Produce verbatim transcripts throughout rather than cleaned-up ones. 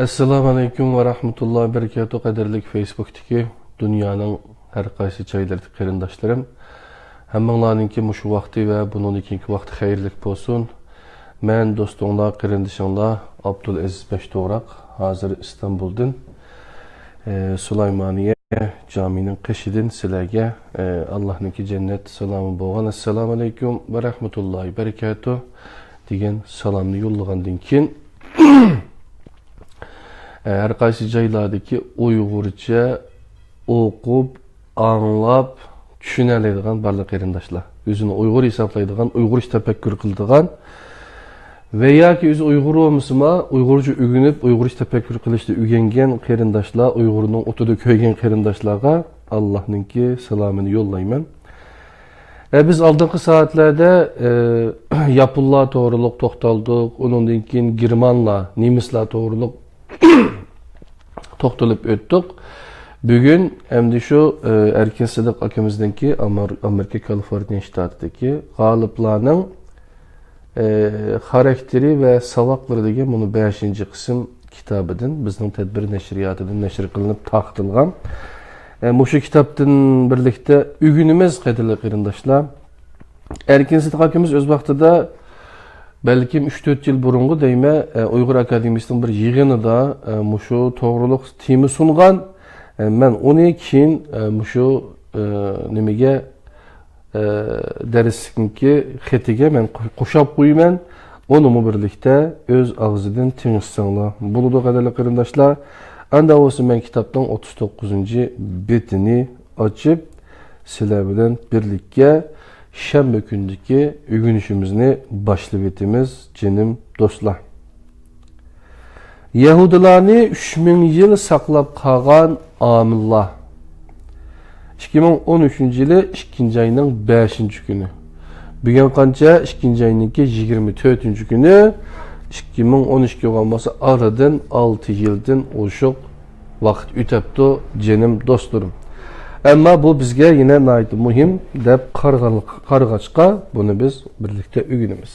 ئەسسالامۇ ئەلەيكۇم ۋە رەھمەتۇللاھى ۋە بەرىكاتۇھ، قەدىرلىك فېيسبۇكتىكى دۇنيانىڭ ھەر قايسى جايلىرىدىكى قېرىنداشلىرىم. ھەممىڭلارنىڭكى مۇشۇ ۋاقتى ۋە بۇنىڭدىن كېيىنكى ۋاقتى خەيرلىك بولسۇن. مەن دوستۇڭلار، قېرىندىشىڭلار ئابدۇلئەزىز بەشتوغراق، ھازىر ئىستانبۇلدىن، ئە، سۇلايمانىيە جامىنىڭ قېشىدىن سىلەرگە، ئە، ئاللاھنىڭكى جەننەت سالامى بولغان ئەسسالامۇ ئەلەيكۇم ۋە رەھمەتۇللاھى ۋە بەرىكاتۇھ دېگەن سالامنى يوللىغاندىن كېيىن، ھەر قايسى جايلاردىكى ئۇيغۇرچە ئوقۇپ، ئاڭلاپ، چۈشىنەلەيدىغان بارلىق قېرىنداشلار، ئۆزىنى ئۇيغۇر ھېسابلايدىغان، ئۇيغۇرچە تەپەككۇر قىلىدىغان ۋە ياكى ئۆزى ئۇيغۇر بولمىسىمۇ، ئۇيغۇرچە ئۆگىنىپ، ئۇيغۇرچە تەپەككۇر قىلىشنى ئۆگەنگەن قېرىنداشلار، ئۇيغۇرنىڭ ئوتىدا كۆيگەن قېرىنداشلارغا ئاللاھنىڭكى سالامىنى يوللايمەن. ئە، بىز ئالدىنقى سائەتلەردە، ئە، ياپونلار توغرۇلۇق توختالدۇق، ئۇنىڭدىن كېيىن گېرمانلار، نېمىسلار توغرۇلۇق توختىلىپ ئۆتتۇق. بۈگۈن ئەمدى شۇ، ئە، ئەركىن سىدىق ئاكىمىزنىڭكى ئامېر-، ئامېرىكا كالىفورنىيە شتاتىدىكى غالىپلارنىڭ، ئە، خاراكتېرى ۋە ساۋاقلىرى دېگەن مۇنۇ بەشىنچى قىسىم كىتابىدىن، بىزنىڭ تەدبىر نەشرىياتىدىن نەشر قىلىنىپ تارقىتىلغان، ئە، مۇشۇ كىتابتىن بىرلىكتە ئۆگىنىمىز، قەدىرلىك قېرىنداشلار. ئەركىن سىدىق ئاكىمىز ئۆز ۋاقتىدا، بەلكىم ئۈچ تۆت يىل بۇرۇنغۇ دەيمەن، ئە، ئۇيغۇر ئاكادېمىيىسىنىڭ بىر يىغىنىدا، ئە، مۇشۇ توغرۇلۇق تېما سۇنغان. ئە، مەن ئۇنى كېيىن، ئە، مۇشۇ، ئە، نېمىگە، ئە، دەرسلىكنىڭكى خېتىگە مەن قو-، قوشاپ قويىمەن. ئۇنىمۇ بىرلىكتە ئۆز ئاغزىدىن تىڭشىساڭلار بولىدۇ، قەدىرلىك قېرىنداشلار. ئاندا بولسا مەن كىتابنىڭ ئوتتۇز توققۇزىنچى بېتىنى ئاچىپ، سىلەر بىلەن بىرلىككە شەنبە كۈنىدىكى ئۆگىنىشىمىزنى باشلىۋېتىمىز، جېنىم دوستلار. يەھۇدىيلارنى ئۈچ مىڭ يىل ساقلاپ قالغان ئامىللار. ئىككى مىڭ ئون ئۈچىنچى يىلى ئىككىنچى ئاينىڭ بەشىنچى كۈنى. بۈگۈن قانچە؟ ئىككىنچى ئاينىڭكى يىگىرمە تۆتىنچى كۈنى. ئىككى مىڭ ئون ئىككى بولغان بولسا، ئارىدىن ئالتە يىلدىن ئوشۇق ۋاقىت ئۆتەپتۇ، جېنىم دوستلىرىم. ئەمما بۇ بىزگە يەنە ناھايىتى مۇھىم دەپ قارىغان-، قارىغاچقا، بۇنى بىز بىرلىكتە ئۆگىنىمىز.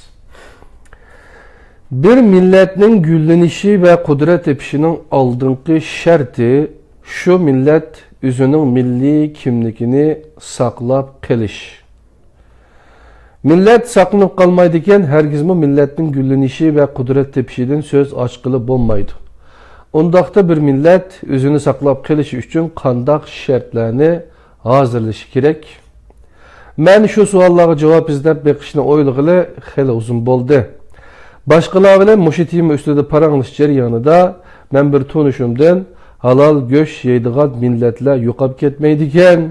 بىر مىللەتنىڭ گۈللىنىشى ۋە قۇدرەت تېپىشىنىڭ ئالدىنقى شەرتى شۇ مىللەت ئۆزىنىڭ مىللىي كىملىكىنى ساقلاپ قېلىش. مىللەت ساقلىنىپ قالمايدىكەن، ھەرگىزمۇ مىللەتنىڭ گۈللىنىشى ۋە قۇدرەت تېپىشىدىن سۆز ئاچقىلى بولمايدۇ. ئۇنداقتا بىر مىللەت ئۆزىنى ساقلاپ قېلىشى ئۈچۈن قانداق شەرتلەرنى ھازىرلىشى كېرەك؟ مەن شۇ سوئاللارغا جاۋاب ئىزدەپ بېقىشنى ئويلىغىلى خېلى ئۇزۇن بولدى. باشقىلار بىلەن مۇشۇ تېما ئۈستىدە پاراڭلىشىش جەريانىدا مەن بىر تونۇشۇمدىن، «ھالال گۆش يەيدىغان مىللەتلەر يوقاپ كەتمەيدىكەن.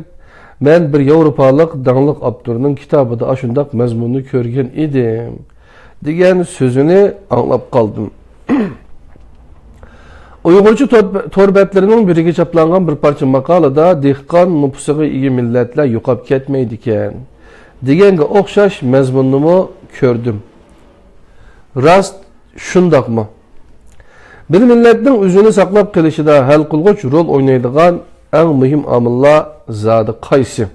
مەن بىر ياۋروپالىق داڭلىق ئاپتورنىڭ كىتابىدا ئاشۇنداق مەزمۇننى كۆرگەن ئىدىم» دېگەن سۆزىنى ئاڭلاپ قالدىم. ئۇيغۇرچە تور، تور بەتلىرىنىڭ بىرىگە چاپلانغان بىر پارچە ماقالىدا دېھقان نوپۇسىغا ئىگە مىللەتلەر يوقاپ كەتمەيدىكەن دېگەنگە ئوخشاش مەزمۇننىمۇ كۆردۈم. راست شۇنداقمۇ؟ بىر مىللەتنىڭ ئۆزىنى ساقلاپ قېلىشىدا ھەل قىلغۇچ رول ئوينايدىغان ئەڭ مۇھىم ئامىللار زادى قايسى؟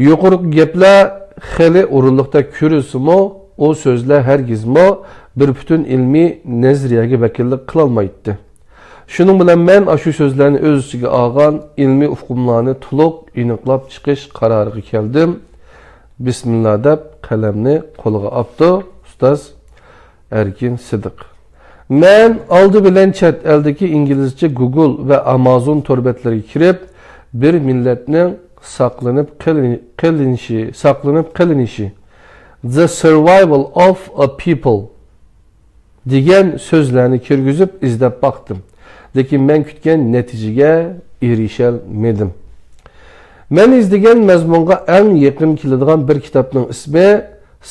يۇقىرىقى گەپلەر خېلى ئورۇنلۇقتەك كۆرۈنسىمۇ، ئۇ سۆزلەر ھەرگىزمۇ بىر پۈتۈن ئىلمىي نەزەرىيەگە ۋەكىللىك قىلالمايتتى. شۇنىڭ بىلەن مەن ئاشۇ سۆزلەرنى ئۆز ئىچىگە ئالغان ئىلمىي ئۇقۇملارنى تولۇق ئېنىقلاپ چىقىش قارارىغا كەلدىم. بىسمىللا دەپ قەلەمنى قولىغا ئاپتۇ ئۇستاز ئەركىن سىدىق. مەن ئالدى بىلەن چەت ئەلدىكى ئىنگلىزچە گۇگل ۋە ئامازون تور بەتلىرىگە كىرىپ، بىر مىللەتنىڭ ساقلىنىپ قېلىنى-، قېلىنىشى، ساقلىنىپ قېلىنىشى، The Survival of a People دېگەن سۆزلەرنى كىرگۈزۈپ ئىزدەپ باقتىم. لېكىن مەن كۈتكەن نەتىجىگە ئېرىشەلمىدىم. مەن ئىزدىگەن مەزمۇنغا ئەڭ يېقىن كېلىدىغان بىر كىتابنىڭ ئىسمى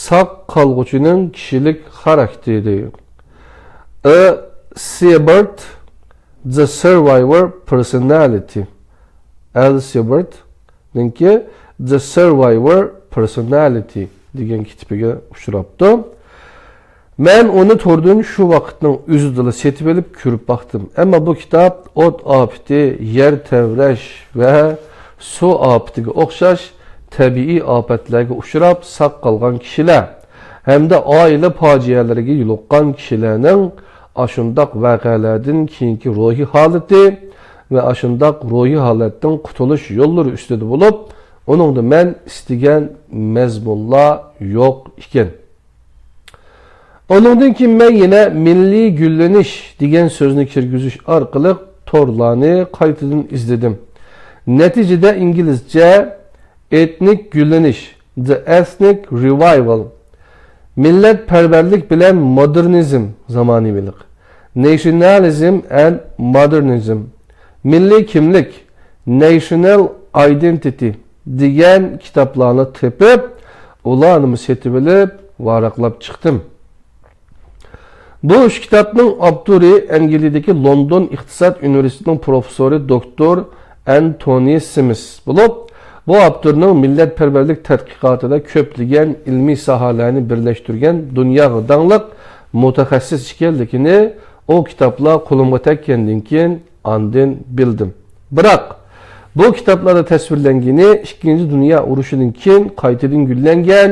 ساق قالغۇچىنىڭ كىشىلىك خاراكتېرى. A Sibbard, The Survivor Personality. ئەل سىبباردنىڭكى The Survivor Personality دېگەن كىتىپىگە ئۇچراپتۇ. مەن ئۇنى توردىن شۇ ۋاقىتنىڭ ئۆزىدىلا سېتىۋېلىپ كۆرۈپ باقتىم. ئەمما بۇ كىتاب ئوت ئاپىتى، يەر تەۋرەش ۋە سۇ ئاپىتىگە ئوخشاش تەبىئىي ئاپەتلەرگە ئۇچراپ ساق قالغان كىشىلەر ھەمدە ئائىلە پاجىئەلىرىگە يولۇققان كىشىلەرنىڭ ئاشۇنداق ۋەقەلەردىن كېيىنكى روھىي ھالىتى ۋە ئاشۇنداق روھىي ھالەتتىن قۇتۇلۇش يوللىرى ئۈستىدە بولۇپ، ئۇنىڭدا مەن ئىستىگەن مەزمۇنلار يوق ئىكەن. ئۇنىڭدىن كېيىن مەن يەنە مىللىي گۈللىنىش دېگەن سۆزنى كىرگۈزۈش ئارقىلىق تورلارنى قايتىدىن ئىزدىدىم. نەتىجىدە ئىنگلىزچە ئېتنىك گۈللىنىش، The Ethnic Revival، مىللەتپەرۋەرلىك بىلەن مودېرنىزم، زامانىۋىلىق، Nationalism and Modernism، مىللىي كىملىك، National Identity، دېگەن كىتابلارنى تېپىپ، ئۇلارنىمۇ سېتىۋېلىپ، ۋاراقلاپ چىقتىم. بۇ ئۈچ كىتابنىڭ ئاپتورى ئەنگلىيەدىكى لوندون ئىقتىساد ئۇنىۋېرسىتېتىنىڭ پروفېسسورى دوكتور ئەنتونى سىمىس بولۇپ، بۇ ئاپتورنىڭ مىللەتپەرۋەرلىك تەتقىقاتىدا كۆپلىگەن ئىلمىي ساھەلەرنى بىرلەشتۈرگەن دۇنياغا داڭلىق مۇتەخەسسىس ئىكەنلىكىنى ئۇ كىتابلار قولۇمغا تەگكەندىن كېيىن ئاندىن بىلدىم. بىراق، بۇ كىتابلاردا تەسۋىرلەنگىنى ئىككىنچى دۇنيا ئۇرۇشىدىن كېيىن قايتىدىن گۈللەنگەن،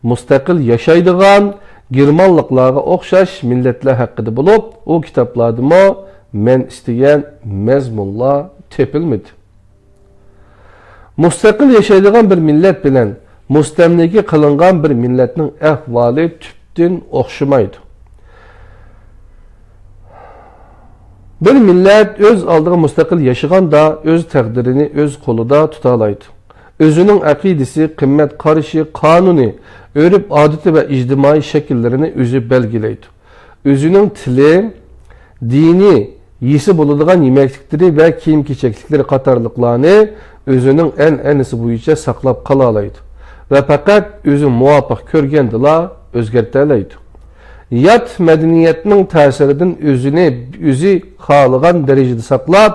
مۇستەقىل ياشايدىغان گېرمانلىقلارغا ئوخشاش مىللەتلەر ھەققىدە بولۇپ، ئۇ كىتابلاردىمۇ مەن ئىستىگەن مەزمۇنلار تېپىلمىدى. مۇستەقىل ياشايدىغان بىر مىللەت بىلەن مۇستەملىكە قىلىنغان بىر مىللەتنىڭ ئەھۋالى تۈپتىن ئوخشىمايدۇ. بىر مىللەت ئۆز ئالدىغا مۇستەقىل ياشىغاندا، ئۆز تەقدىرىنى ئۆز قولىدا تۇتالايدۇ. ئۆزىنىڭ ئەقىدىسى، قىممەت قارىشى، قانۇنى، ئۆرپ-ئادىتى ۋە ئىجتىمائىي شەكىللىرىنى ئۆزى بەلگىلەيدۇ. ئۆزىنىڭ تىلى، دىنى، يېسە بولىدىغان يېمەكلىكلىرى ۋە كىيىم-كېچەكلىكلىرى قاتارلىقلارنى ئۆزىنىڭ ئەنئەنىسى بويىچە ساقلاپ قالالايدۇ ۋە پەقەت ئۆزى مۇۋاپىق كۆرگەندىلا ئۆزگەرتەلەيدۇ. يات مەدەنىيەتنىڭ تەسىرىدىن ئۆزىنى ئۆزى خالىغان دەرىجىدە ساقلاپ،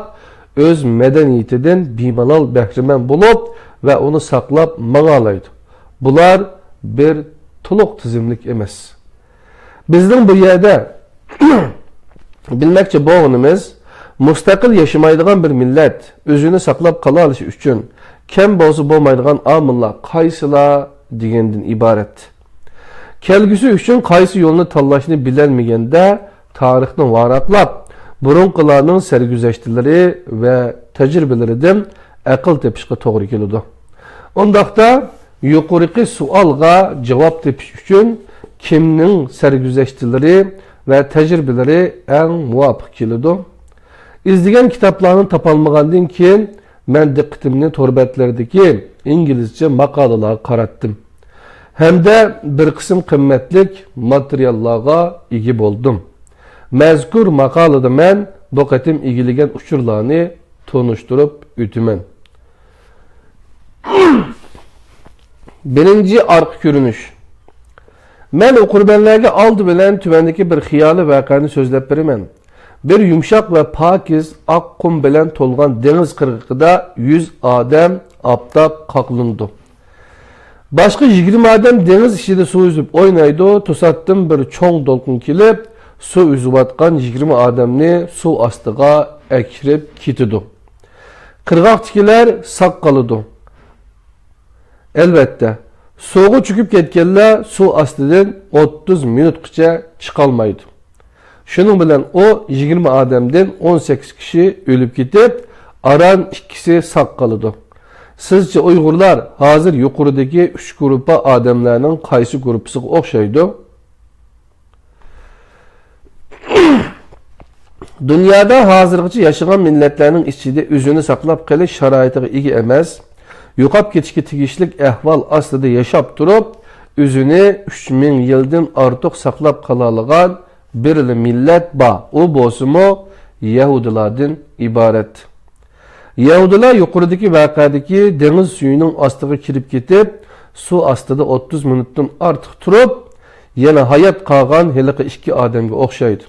ئۆز مەدەنىيىتىدىن بىمالال بەھرىمەن بولۇپ ۋە ئۇنى ساقلاپ ماڭالايدۇ. بۇلار بىر تولۇق تىزىملىك ئەمەس. بىزنىڭ بۇ يەردە بىلمەكچى بولغىنىمىز، مۇستەقىل ياشىمايدىغان بىر مىللەت ئۆزىنى ساقلاپ قالالىشى ئۈچۈن كەم بولسا بولمايدىغان ئامىللار قايسىلار دېگەندىن ئىبارەت. كەلگۈسى ئۈچۈن قايسى يولنى تاللاشنى بىلەلمىگەندە، تارىخنى ۋاراقلاپ، بۇرۇنقىلارنىڭ سەرگۈزەشتلىرى ۋە تەجرىبىلىرىدىن ئەقىل تېپىشقا توغرا كېلىدۇ. ئۇنداقتا، يۇقىرىقى سوئالغا جاۋاب تېپىش ئۈچۈن كىمنىڭ سەرگۈزەشتلىرى ۋە تەجرىبىلىرى ئەڭ مۇۋاپىق كېلىدۇ؟ ئىزدىگەن كىتابلارنى تاپالمىغاندىن كېيىن، مەن دىققىتىمنى تور بەتلىرىدىكى ئىنگلىزچە ماقالىلارغا قاراتتىم ھەمدە بىر قىسىم قىممەتلىك ماتېرىياللارغا ئىگە بولدۇم. مەزكۇر ماقالىدا مەن بۇ قېتىم ئىگىلىگەن ئۇچۇرلارنى تونۇشتۇرۇپ ئۆتىمەن. بىرىنچى ئارقا كۆرۈنۈش. مەن ئوقۇرمەنلەرگە ئالدى بىلەن تۆۋەندىكى بىر خىيالىي ۋەقەنى سۆزلەپ بېرىمەن. بىر يۇمشاق ۋە پاكىز ئاق قۇم بىلەن تولغان دېڭىز قىرغىقىدا يۈز ئادەم ئاپتاپ قاقلىنىدۇ. باشقا يىگىرمە ئادەم دېڭىز ئىچىدە سۇ ئۈزۈپ ئوينايدۇ. توساتتىن بىر چوڭ دولقۇن كېلىپ، سۇ ئۈزۈۋاتقان يىگىرمە ئادەمنى سۇ ئاستىغا ئەكىرىپ كېتىدۇ. قىرغاقتىكىلەر ساق قالىدۇ. ئەلۋەتتە، سۇغا چۆكۈپ كەتكەنلەر سۇ ئاستىدىن ئوتتۇز مىنۇتقىچە چىقالمايدۇ. شۇنىڭ بىلەن ئۇ يىگىرمە ئادەمدىن ئون سەككىز كىشى ئۆلۈپ كېتىپ، ئاران ئىككىسى ساق قالىدۇ. سىزچە ئۇيغۇرلار ھازىر يۇقىرىدىكى ئۈچ گۇرۇپپا ئادەملەرنىڭ قايسى گۇرۇپپىسىغا ئوخشايدۇ؟ دۇنيادا ھازىرغىچە ياشىغان مىللەتلەرنىڭ ئىچىدە ئۆزىنى ساقلاپ قېلىش شارائىتىغا ئىگە ئەمەس، يوقاپ كېتىشكە تېگىشلىك ئەھۋال ئاستىدا ياشاپ تۇرۇپ، ئۆزىنى ئۈچ مىڭ يىلدىن ئارتۇق ساقلاپ قالالىغان بىرلا مىللەت بار، ئۇ بولسىمۇ يەھۇدىيلاردىن ئىبارەت. يەھۇدىيلار يۇقىرىدىكى ۋەقەدىكى دېڭىز سۈيىنىڭ ئاستىغا كىرىپ كېتىپ، سۇ ئاستىدا ئوتتۇز مىنۇتتىن ئارتۇق تۇرۇپ، يەنە ھايات قالغان ھېلىقى ئىككى ئادەمگە ئوخشايدۇ.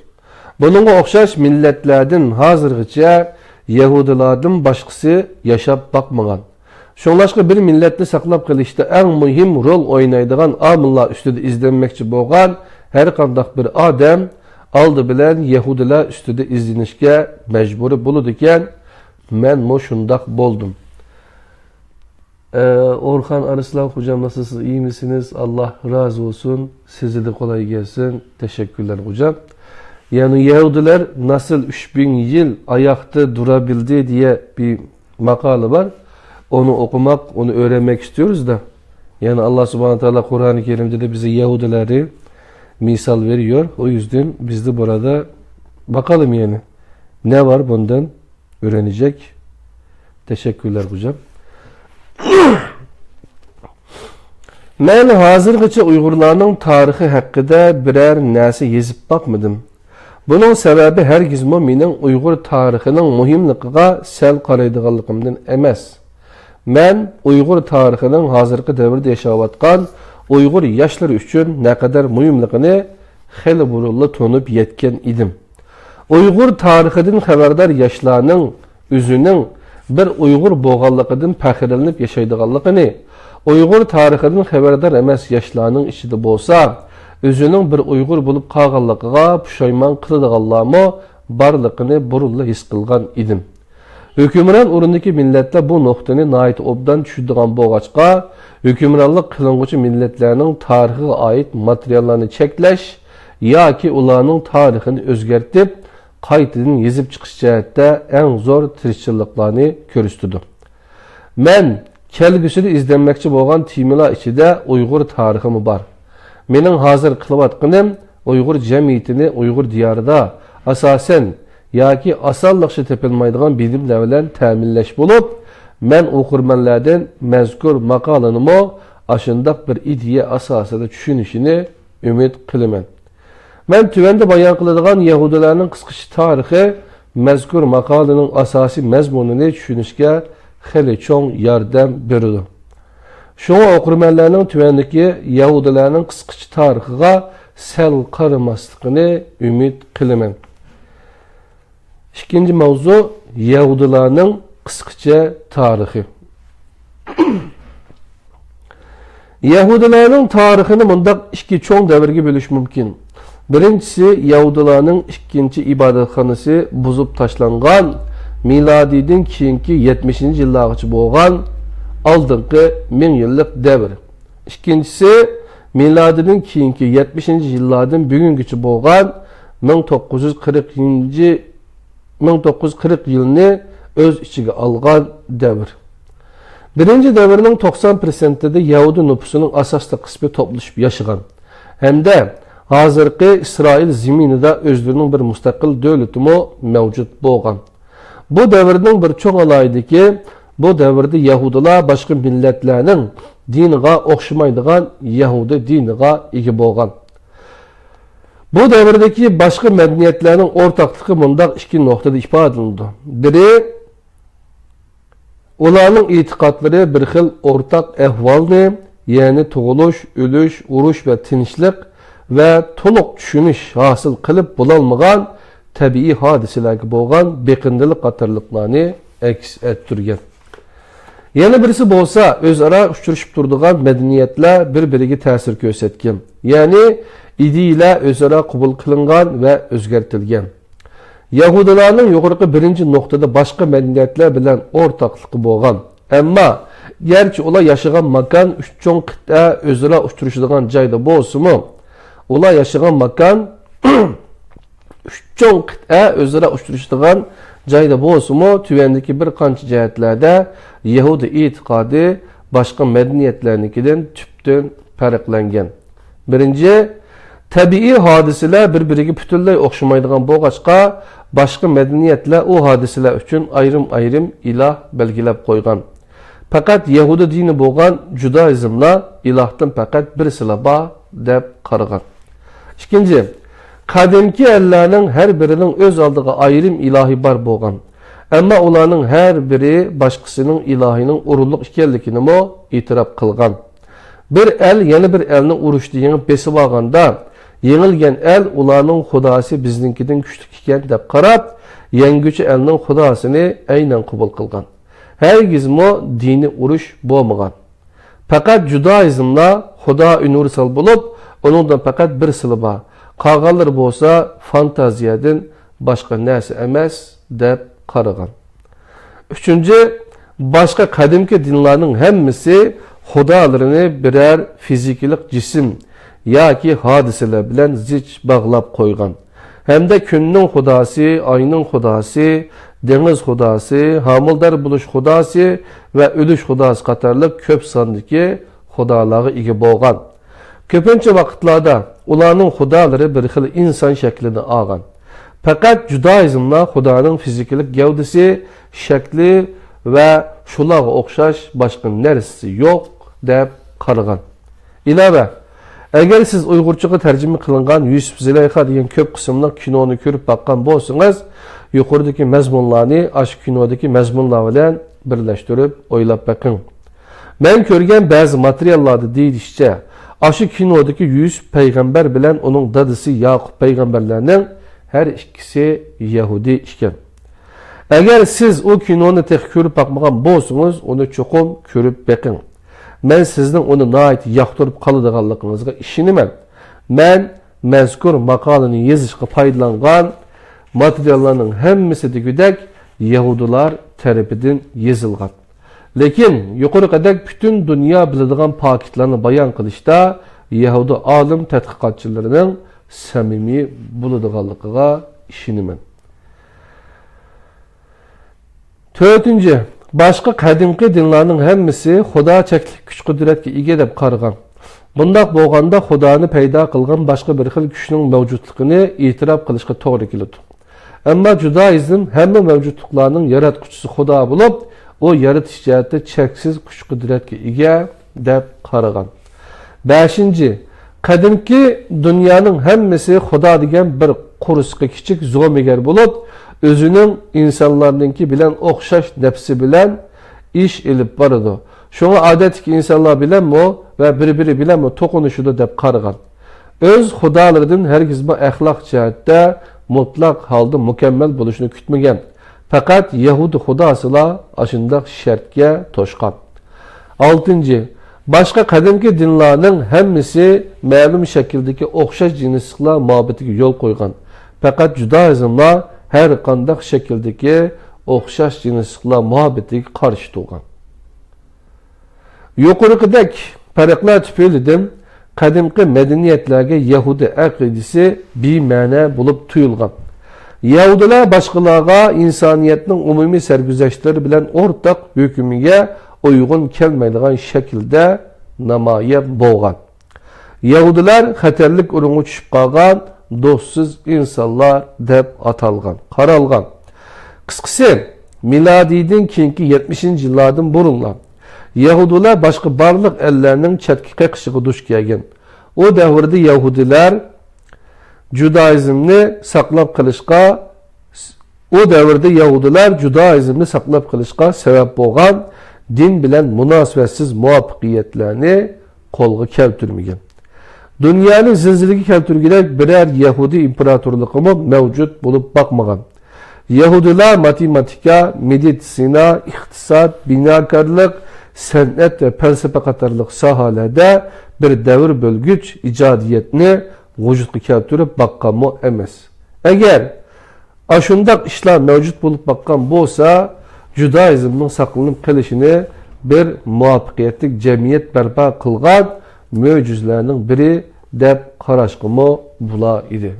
بۇنىڭغا ئوخشاش مىللەتلەردىن ھازىرغىچە يەھۇدىيلاردىن باشقىسى ياشاپ باقمىغان. شۇڭلاشقا بىر مىللەتنى ساقلاپ قېلىشتا ئەڭ مۇھىم رول ئوينايدىغان ئامىللار ئۈستىدە ئىزدەنمەكچى بولغان ھەرقانداق بىر ئادەم ئالدى بىلەن يەھۇدىيلار ئۈستىدە ئىزدىنىشكە مەجبۇرىي بولىدىكەن، مەنمۇ شۇنداق بولدۇم. ئە، ئورخان ئارسلان خوجام، ناسىلسىز، ئىيمىسىنىز؟ ئاللا رازى بولسۇن. سىزگە قولاي كەلسۇن. تەشەككۈرلەر خوجام. Yani Yahudiler nasıl üç bin yıl ayakta durabildi diye bir makale var. Onu okumak, onu öğrenmek istiyoruz da. Yani Allah Subhanahu Teala Kur'an-ı Kerim'de de bize Yahudileri misal veriyor. O yüzden biz de burada bakalım yani. Ne var bundan öğrenecek? Teşekkürler hocam. مەن ھازىرغىچە ئۇيغۇرلارنىڭ تارىخى ھەققىدە بىرەر نەرسە يېزىپ باقمىدىم. بۇنىڭ سەۋەبى ھەرگىزمۇ مېنىڭ ئۇيغۇر تارىخىنىڭ مۇھىملىقىغا سەل قارايدىغانلىقىمدىن ئەمەس. مەن ئۇيغۇر تارىخىنىڭ ھازىرقى دەۋردە ياشاۋاتقان ئۇيغۇر ياشلىرى ئۈچۈن نەقەدەر مۇھىملىقىنى خېلى بۇرۇنلا تونۇپ يەتكەن ئىدىم. ئۇيغۇر تارىخىدىن خەۋەردار ياشلارنىڭ ئۆزىنىڭ بىر ئۇيغۇر بولغانلىقىدىن پەخىرلىنىپ ياشايدىغانلىقىنى، ئۇيغۇر تارىخىدىن خەۋەردار ئەمەس ياشلارنىڭ ئىچىدە بولسا، ئۆزىنىڭ بىر ئۇيغۇر بولۇپ قالغانلىقىغا پۇشايمان قىلىدىغانلارمۇ بارلىقىنى بۇرۇنلا ھېس قىلغان ئىدىم. ھۆكۈمران ئورۇندىكى مىللەتلەر بۇ نۇقتىنى ناھايىتى ئوبدان چۈشىنىدىغان بولغاچقا، ھۆكۈمرانلىق قىلىنغۇچى مىللەتلەرنىڭ تارىخىغا ئائىت ماتېرىياللارنى چەكلەش ياكى ئۇلارنىڭ تارىخىنى ئۆزگەرتىپ، قايتىدىن يېزىپ چىقىش جەھەتتە ئەڭ زور تىرىشچانلىقلارنى كۆرسىتىدۇ. مەن كەلگۈسىدە ئىزدەنمەكچى بولغان تېمىلار ئىچىدە ئۇيغۇر تارىخىمۇ بار. مېنىڭ ھازىر قىلىۋاتقىنىم ئۇيغۇر جەمئىيىتىنى ئۇيغۇر دىيارىدا ئاساسەن ياكى ئاسانلىقچە تېپىلمايدىغان بىلىملەر بىلەن تەمىنلەش بولۇپ، مەن ئوقۇرمەنلەردىن مەزكۇر ماقالىنىمۇ ئاشۇنداق بىر ئىدىيە ئاساسىدا چۈشىنىشىنى ئۈمىد قىلىمەن. مەن تۆۋەندە بايان قىلىدىغان يەھۇدىيلارنىڭ قىسقىچە تارىخى مەزكۇر ماقالىنىڭ ئاساسىي مەزمۇنىنى چۈشىنىشكە خېلى چوڭ ياردەم بېرىدۇ. شۇڭا ئوقۇرمەنلەرنىڭ تۆۋەندىكى يەھۇدىيلارنىڭ قىسقىچە تارىخىغا سەل قارىماسلىقىنى ئۈمىد قىلىمەن. ئىككىنچى ماۋزۇ، يەھۇدىيلارنىڭ قىسقىچە تارىخى. يەھۇدىيلارنىڭ تارىخىنى مۇنداق ئىككى چوڭ دەۋرگە بۆلۈش مۇمكىن. بىرىنچىسى، يەھۇدىيلارنىڭ ئىككىنچى ئىبادەتخانىسى بۇزۇپ تاشلانغان، مىلادىيدىن كېيىنكى يەتمىشىنچى يىللارغىچە بولغان ئالدىنقى مىڭ يىللىق دەۋر. ئىككىنچىسى، مىلادىدىن كېيىنكى يەتمىشىنچى يىللاردىن بۈگۈنگىچە بولغان مىڭ توققۇز يۈز قىرىقىنچى، مىڭ توققۇز يۈز قىرىق يىلنى ئۆز ئىچىگە ئالغان دەۋر. بىرىنچى دەۋرنىڭ توقسان پىرسەنتىدە يەھۇدىي نوپۇسىنىڭ ئاساسلىق قىسمى توپلىشىپ ياشىغان ھەمدە ھازىرقى ئىسرائىل زېمىنىدا ئۆزلىرىنىڭ بىر مۇستەقىل دۆلىتىمۇ مەۋجۇت بولغان. بۇ دەۋرنىڭ بىر چوڭ ئالاھىدىلىكى، بۇ دەۋردە يەھۇدىيلار باشقا مىللەتلەرنىڭ دىنىغا ئوخشىمايدىغان يەھۇدىي دىنىغا ئىگە بولغان. بۇ دەۋردىكى باشقا مەدەنىيەتلەرنىڭ ئورتاقلىقى مۇنداق ئىككى نۇقتىدا ئىپادىلىنىدۇ. بىرى، ئۇلارنىڭ ئېتىقادلىرى بىر خىل ئورتاق ئەھۋالنى، يەنى تۇغۇلۇش، ئۆلۈش، ئۇرۇش ۋە تىنچلىق ۋە تولۇق چۈشىنىش ھاسىل قىلىپ بولالمىغان تەبىئىي ھادىسىلەرگە بولغان بېقىندىلىق قاتارلىقلارنى ئەكس ئەتتۈرگەن. يەنە بىرسى بولسا، ئۆزئارا ئۇچرىشىپ تۇرىدىغان مەدەنىيەتلەر بىر-بىرىگە تەسىر كۆرسەتكەن، يەنى ئىدىيىلەر ئۆزئارا قوبۇل قىلىنغان ۋە ئۆزگەرتىلگەن. يەھۇدىيلارنىڭ يۇقىرىقى بىرىنچى نۇقتىدا باشقا مەدەنىيەتلەر بىلەن ئورتاقلىقى بولغان، ئەمما گەرچە ئۇلار ياشىغان ماكان ئۈچ چوڭ قىتئە ئۆزئارا ئۇچرىشىدىغان جايدا بولسىمۇ، ئۇلار ياشىغان ماكان ئۈچ چوڭ قىتئە ئۆزئارا ئۇچرىشىدىغان جايدا بولسىمۇ، تۆۋەندىكى بىر قانچە جەھەتلەردە يەھۇدىي ئېتىقادى باشقا مەدەنىيەتلەرنىڭكىدىن تۈپتىن پەرقلەنگەن. بىرىنچى، تەبىئىي ھادىسىلەر بىر-بىرىگە پۈتۈنلەي ئوخشىمايدىغان بولغاچقا، باشقا مەدەنىيەتلەر ئۇ ھادىسىلەر ئۈچۈن ئايرىم-ئايرىم ئىلاھ بەلگىلەپ قويغان. پەقەت يەھۇدىي دىنى بولغان جۇدائىزملا ئىلاھتىن پەقەت بىرسىلا بار دەپ قارىغان. ئىككىنچى، قەدىمكى ئەللەرنىڭ ھەر بىرىنىڭ ئۆز ئالدىغا ئايرىم ئىلاھى بار بولغان. ئەمما ئۇلارنىڭ ھەر بىرى باشقىسىنىڭ ئىلاھىنىڭ ئورۇنلۇق ئىكەنلىكىنىمۇ ئېتىراپ قىلغان. بىر ئەل يەنە بىر ئەلنى ئۇرۇشتا يېڭىپ بېسىۋالغاندا، يېڭىلگەن ئەل ئۇلارنىڭ خۇداسى بىزنىڭكىدىن كۈچلۈك ئىكەن دەپ قاراپ، يەڭگۈچى ئەلنىڭ خۇداسىنى ئەينەن قوبۇل قىلغان. ھەرگىزمۇ دىنىي ئۇرۇش بولمىغان. پەقەت جۇدائىزملا خۇدا ئۇنىۋېرسال بولۇپ، ئۇنىڭدىن پەقەت بىرسىلا بار. قالغانلىرى بولسا فانتازىيەدىن باشقا نەرسە ئەمەس، دەپ قارىغان. ئۈچىنچى، باشقا قەدىمكى دىنلارنىڭ ھەممىسى خۇدالىرىنى بىرەر فىزىكىلىق جىسىم ياكى ھادىسىلەر بىلەن زىچ باغلاپ قويغان. ھەمدە كۈننىڭ خۇداسى، ئاينىڭ خۇداسى، دېڭىز خۇداسى، ھامىلىدار بولۇش خۇداسى ۋە ئۆلۈش خۇداسى قاتارلىق كۆپ ساندىكى خۇدالارغا ئىگە بولغان. كۆپىنچە ۋاقىتلاردا ئۇلارنىڭ خۇدالىرى بىر خىل ئىنسان شەكلىنى ئالغان. پەقەت جۇدائىزملا خۇدانىڭ فىزىكىلىق گەۋدىسى، شەكلى ۋە شۇلارغا ئوخشاش باشقا نەرسىسى يوق، دەپ قارىغان. ئىلاۋە، ئەگەر سىز ئۇيغۇرچىغا تەرجىمە قىلىنغان يۈسۈپ زۇلەيخا دېگەن كۆپ قىسىملىق كىنونى كۆرۈپ باققان بولسىڭىز، يۇقىرىدىكى مەزمۇنلارنى ئاشۇ كىنودىكى مەزمۇنلار بىلەن بىرلەشتۈرۈپ ئويلاپ بېقىڭ. مەن كۆرگەن بەزى ماتېرىياللاردا دېيىلىشىچە، ئاشۇ كىنودىكى يۈسۈپ پەيغەمبەر بىلەن ئۇنىڭ دادىسى ياقۇپ پەيغەمبەرلەرنىڭ ھەر ئىككىسى يەھۇدىي ئىكەن. ئەگەر سىز ئۇ كىنونى تېخى كۆرۈپ باقمىغان بولسىڭىز، ئۇنى چوقۇم كۆرۈپ بېقىڭ. مەن سىزنىڭ ئۇنى ناھايىتى ياقتۇرۇپ قالىدىغانلىقىڭىزغا ئىشىنىمەن. مەن مەزكۇر ماقالىنى يېزىشقا پايدىلانغان ماتېرىياللارنىڭ ھەممىسى دېگۈدەك يەھۇدىيلار تەرىپىدىن يېزىلغان. لېكىن يۇقىرىقىدەك پۈتۈن دۇنيا بىلىدىغان پاكىتلارنى بايان قىلىشتا يەھۇدىي ئالىم تەتقىقاتچىلىرىنىڭ سەمىمىي بولىدىغانلىقىغا ئىشىنىمەن. تۆتىنچى، باشقا قەدىمكى دىنلارنىڭ ھەممىسى خۇدا چەكلىك كۈچ-قۇدرەتكە ئىگە دەپ قارىغان. بۇنداق بولغاندا خۇدانى پەيدا قىلغان باشقا بىر خىل كۈچنىڭ مەۋجۇتلۇقىنى ئېتىراپ قىلىشقا توغرا كېلىدۇ. ئەمما جۇدائىزم ھەممە مەۋجۇتلۇقلارنىڭ ياراتقۇچىسى خۇدا بولۇپ، ئۇ يارىتىش جەھەتتە چەكسىز كۈچ-قۇدرەتكە ئىگە، دەپ قارىغان. بەشىنچى، قەدىمكى دۇنيانىڭ ھەممىسى خۇدا دېگەن بىر قورسىقى كىچىك زومىگەر بولۇپ، ئۆزىنىڭ ئىنسانلارنىڭكى بىلەن ئوخشاش نەپسى بىلەن ئىش ئېلىپ بارىدۇ. شۇڭا ئادەتتىكى ئىنسانلار بىلەنمۇ ۋە بىر-بىرى بىلەنمۇ توقۇنۇشىدۇ دەپ قارىغان. ئۆز خۇدالىرىدىن ھەرگىزمۇ ئەخلاق جەھەتتە مۇتلەق ھالدا مۇكەممەل بولۇشىنى كۈتمىگەن. پەقەت يەھۇدىي خۇداسىلا ئاشۇنداق شەرتكە توشقان. ئالتىنچى، باشقا قەدىمكى دىنلارنىڭ ھەممىسى مەلۇم شەكىلدىكى ئوخشاش جىنسلىقلار مۇھەببىتىگە يول قويغان. پەقەت جۇدائىزملا ھەر قانداق شەكىلدىكى ئوخشاش جىنسلىقلار مۇھەببىتىگە قارشى تۇرغان. يۇقىرىقىدەك پەرقلەر تۈپەيلىدىن قەدىمكى مەدەنىيەتلەرگە يەھۇدىي ئەقىدىسى بىمەنە بولۇپ تۇيۇلغان. يەھۇدىيلار باشقىلارغا ئىنسانىيەتنىڭ ئومۇمىي سەرگۈزەشتلىرى بىلەن ئورتاق ھۆكمىگە ئۇيغۇن كەلمەيدىغان شەكىلدە نامايان بولغان. يەھۇدىيلار خەتەرلىك ئورۇنغا چۈشۈپ قالغان دوستسىز ئىنسانلار دەپ ئاتالغان، قارالغان. قىسقىسى، مىلادىيدىن كېيىنكى يەتمىشىنچى يىللاردىن بۇرۇنلا يەھۇدىيلار باشقا بارلىق ئەللەرنىڭ چەتكە قېقىشىغا دۇچ كەلگەن. ئۇ دەۋردە يەھۇدىيلار جۇدائىزمنى ساقلاپ قېلىشقا، ئۇ دەۋردە يەھۇدىيلار جۇدائىزمنى ساقلاپ قېلىشقا سەۋەب بولغان دىن بىلەن مۇناسىۋەتسىز مۇۋەپپەقىيەتلەرنى قولغا كەلتۈرمىگەن. دۇنيانى زىلزىلىگە كەلتۈرگۈدەك بىرەر يەھۇدىي ئىمپېراتورلۇقىمۇ مەۋجۇت بولۇپ باقمىغان. يەھۇدىيلار ماتېماتىكا، مېدىتسىنا، ئىقتىساد، بىناكارلىق، سەنئەت ۋە پەلسەپە قاتارلىق ساھەلەردە بىر دەۋر بۆلگۈچ ئىجادىيەتنى ۋۇجۇدقا كەلتۈرۈپ باققانمۇ ئەمەس. ئەگەر ئاشۇنداق ئىشلار مەۋجۇت بولۇپ باققان بولسا، جۇدائىزمنىڭ ساقلىنىپ قېلىشىنى بىر مۇۋەپپەقىيەتلىك جەمئىيەت بەرپا قىلغان مۆجىزىلەرنىڭ بىرى دەپ قاراشقىمۇ بولا ئىدى.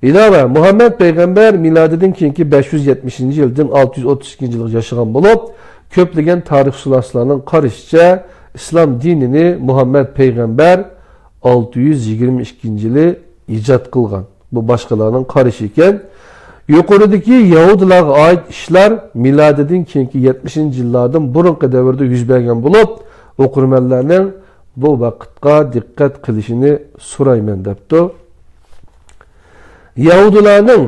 ئىلاۋە، مۇھەممەد پەيغەمبەر مىلادىدىن كېيىنكى بەش يۈز يەتمىشىنچى يىلدىن ئالتە يۈز ئوتتۇز ئىككىنچى يىلغا ياشىغان بولۇپ، كۆپلىگەن تارىخشۇناسلارنىڭ قارىشىچە، ئىسلام دىنىنى مۇھەممەد پەيغەمبەر ئالتە يۈز يىگىرمە ئىككىنچى يىلى ئىجاد قىلغان. بۇ باشقىلارنىڭ قارىشى ئىكەن. يۇقىرىدىكى يەھۇدىيلارغا ئائىت ئىشلار مىلادىدىن كېيىنكى يەتمىشىنچى يىللاردىن بۇرۇنقى دەۋردە يۈز بەرگەن بولۇپ، ئوقۇرمەنلەرنىڭ بۇ ۋاقىتقا دىققەت قىلىشىنى سورايمەن، دەپتۇ. يەھۇدىيلارنىڭ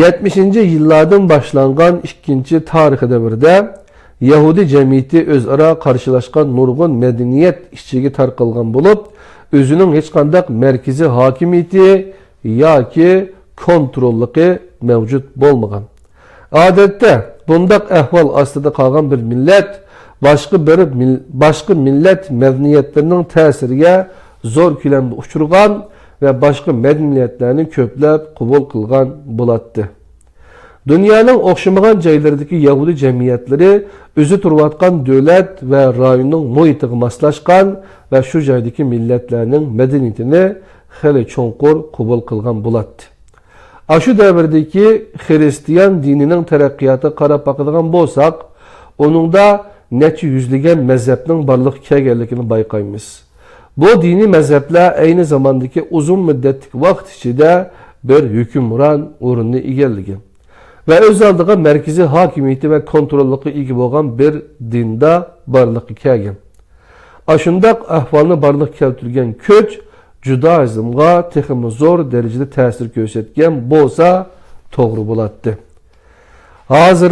يەتمىشىنچى يىللاردىن باشلانغان ئىككىنچى تارىخىي دەۋردە يەھۇدىي جەمئىيىتى ئۆزئارا قارشىلاشقان نۇرغۇن مەدەنىيەت ئىچىگە تارقالغان بولۇپ، ئۆزىنىڭ ھېچقانداق مەركىزىي ھاكىمىيىتى ياكى كونتروللۇقى مەۋجۇت بولمىغان. ئادەتتە، بۇنداق ئەھۋال ئاستىدا قالغان بىر مىللەت باشقا بىر مىل-، باشقا مىللەت مەدەنىيەتلىرىنىڭ تەسىرىگە زور كۆلەمدە ئۇچرىغان ۋە باشقا مەدەنىيەتلەرنى كۆپلەپ قوبۇل قىلغان بولاتتى. دۇنيانىڭ ئوخشىمىغان جايلىرىدىكى يەھۇدىي جەمئىيەتلىرى ئۆزى تۇرۇۋاتقان دۆلەت ۋە رايوننىڭ مۇھىتىغا ماسلاشقان ۋە شۇ جايدىكى مىللەتلەرنىڭ مەدەنىيىتىنى خېلى چوڭقۇر قوبۇل قىلغان بولاتتى. ئاشۇ دەۋردىكى خىرىستىيان دىنىنىڭ تەرەققىياتىغا قاراپ باقىدىغان بولساق، ئۇنىڭدا نەچچە يۈزلىگەن مەزھەپنىڭ بارلىققا كەلگەنلىكىنى بايقايمىز. بۇ دىنىي مەزھەپلەر ئەينى زاماندىكى ئۇزۇن مۇددەتلىك ۋاقىت ئىچىدە بىر ھۆكۈمران ئورۇننى ئىگىلىگەن ۋە ئۆز ئالدىغا مەركىزىي ھاكىمىيىتى ۋە كونتروللۇققا ئىگە بولغان بىر دىندا بارلىققا كەلگەن. ئاشۇنداق ئەھۋالنى بارلىققا كەلتۈرگەن كۈچ جۇدائىزمغا تېخىمۇ زور دەرىجىدە تەسىر كۆرسەتكەن بولسا توغرا بولاتتى. ھازىر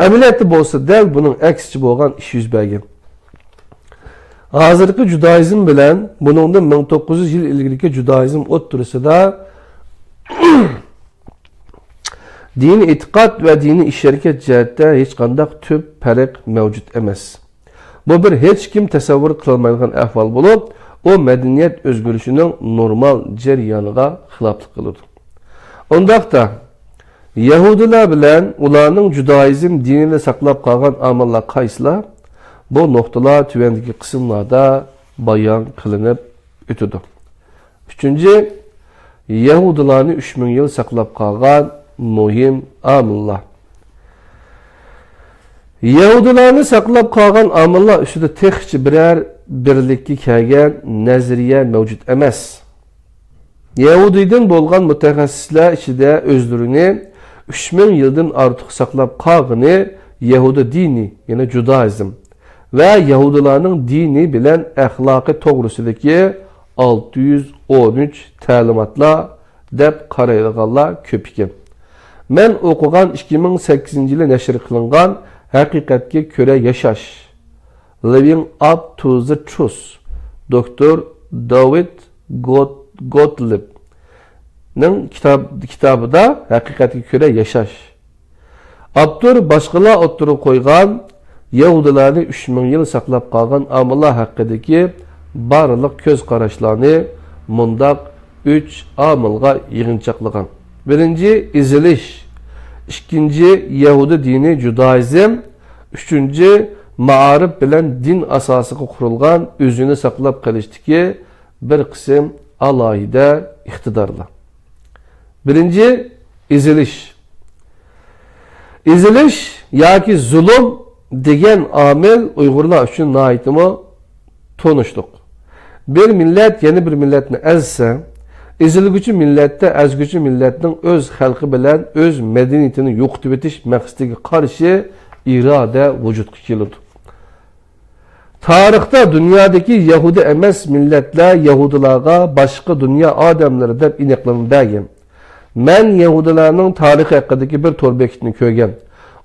ئەمەلىيەتتە بولسا دەل بۇنىڭ ئەكسىچە بولغان ئىش يۈز بەرگەن. ھازىرقى جۇدائىزم بىلەن بۇنىڭدىن مىڭ توققۇز يۈز يىل ئىلگىرىكى جۇدائىزم ئوتتۇرىسىدا دىنىي ئېتىقاد ۋە دىنىي ئىش-ھەرىكەت جەھەتتە ھېچقانداق تۈپ پەرق مەۋجۇت ئەمەس. بۇ بىر ھېچكىم تەسەۋۋۇر قىلالمايدىغان ئەھۋال بولۇپ، ئۇ مەدەنىيەت ئۆزگىرىشىنىڭ نورمال جەريانىغا خىلاپلىق قىلىدۇ. ئۇنداقتا، يەھۇدىيلار بىلەن ئۇلارنىڭ جۇدائىزم دىنىدا ساقلاپ قالغان ئامىللار قايسىلار؟ بۇ نۇقتىلار تۆۋەندىكى قىسىملاردا بايان قىلىنىپ ئۆتىدۇ. ئۈچىنچى، يەھۇدىيلارنى ئۈچ مىڭ يىل ساقلاپ قالغان مۇھىم ئامىللار. يەھۇدىيلارنى ساقلاپ قالغان ئامىللار ئۈستىدە تېخىچە بىرەر بىرلىككە كەلگەن نەزەرىيە مەۋجۇت ئەمەس. يەھۇدىيدىن بولغان مۇتەخەسسىسلەر ئىچىدە ئۆزلىرىنى ئۈچ مىڭ يىلدىن ئارتۇق ساقلاپ قالغىنى يەھۇدىي دىنى، يەنى جۇدائىزم، ۋە يەھۇدىيلارنىڭ دىنى بىلەن ئەخلاقى توغرىسىدىكى ئالتە يۈز ئون ئۈچ تەلىماتلار دەپ قارايدىغانلار كۆپ ئىكەن. مەن ئوقۇغان ئىككى مىڭ سەككىزىنچى يىلى نەشر قىلىنغان ھەقىقەتكە كۆرە ياشاش، Living Up to the Truth، دوكتور داۋىد گوت-، گوتلىبنىڭ كىتاب-، كىتابىدا ھەقىقەتكە كۆرە ياشاش. ئاپتور باشقىلار ئوتتۇرىغا قويغان يەھۇدىيلارنى ئۈچ مىڭ يىل ساقلاپ قالغان ئامىللار ھەققىدىكى بارلىق كۆز قاراشلارنى مۇنداق ئۈچ ئامىلغا يىغىنچاقلىغان. بىرىنچى، ئېزىلىش. ئىككىنچى، يەھۇدىي دىنى جۇدائىزم. ئۈچىنچى، مائارىپ بىلەن دىن ئاساسىغا قۇرۇلغان ئۆزىنى ساقلاپ قېلىشتىكى بىر قىسىم ئالاھىدە ئىقتىدارلار. بىرىنچى، ئېزىلىش. ئېزىلىش ياكى زۇلۇم دېگەن ئامىل ئۇيغۇرلار ئۈچۈن ناھايىتىمۇ تونۇشلۇق. بىر مىللەت يەنە بىر مىللەتنى ئەزسە، ئېزىلگۈچى مىللەتتە ئەزگۈچى مىللەتنىڭ ئۆز خەلقى بىلەن ئۆز مەدەنىيىتىنى يوقىتىۋېتىش مەقسىتىگە قارشى ئىرادە ۋۇجۇدقا كېلىدۇ. تارىختا دۇنيادىكى يەھۇدىي ئەمەس مىللەتلەر يەھۇدىيلارغا باشقا دۇنيا ئادەملىرى دەپ ئېنىقلىما بەرگەن. مەن يەھۇدىيلارنىڭ تارىخى ھەققىدىكى بىر تور بېكىتىنى كۆرگەن.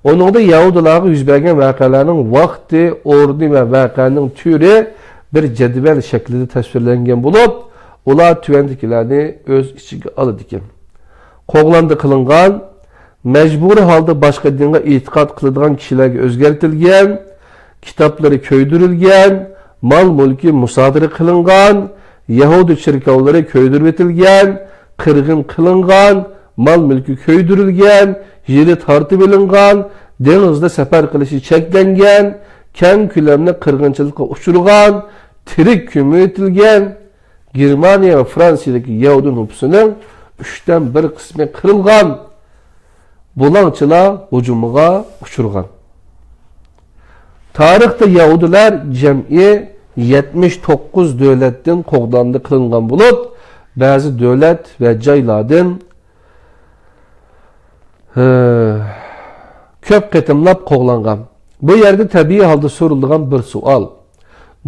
ئۇنىڭدا يەھۇدىيلارغا يۈز بەرگەن ۋەقەلەرنىڭ ۋاقتى، ئورنى ۋە ۋەقەنىڭ تۈرى بىر جەدۋەل شەكلىدە تەسۋىرلەنگەن بولۇپ، ئۇلار تۆۋەندىكىلەرنى ئۆز ئىچىگە ئالىدىكەن. قوغلاندى قىلىنغان، مەجبۇرىي ھالدا باشقا دىنغا ئېتىقاد قىلىدىغان كىشىلەرگە ئۆزگەرتىلگەن، كىتابلىرى كۆيدۈرۈلگەن، مال-مۈلكى مۇسادىرە قىلىنغان، يەھۇدىي چېركاۋلىرى كۆيدۈرۈۋېتىلگەن، قىرغىن قىلىنغان، مال-مۈلكى كۆيدۈرۈلگەن، يېرى تارتىۋېلىنغان، دېڭىزدا سەپەر قىلىشى چەكلەنگەن، كەڭ كۆلەملىك قىرغىنچىلىققا ئۇچرىغان، تىرىك كۆمۈۋېتىلگەن، گېرمانىيە ۋە فرانسىيەدىكى يەھۇدىي نوپۇسىنىڭ ئۈچتىن بىر قىسمى قىرىلغان، بۇلاڭچىلار ھۇجۇمىغا ئۇچرىغان. تارىختا يەھۇدىيلار جەمئىي يەتمىش توققۇز دۆلەتتىن قوغداندى قىلىنغان بولۇپ، بەزى دۆلەت ۋە جايلاردىن، ھە، كۆپ قېتىملاپ قوغلانغان. بۇ يەردە تەبىئىي ھالدا سورىلىدىغان بىر سوئال،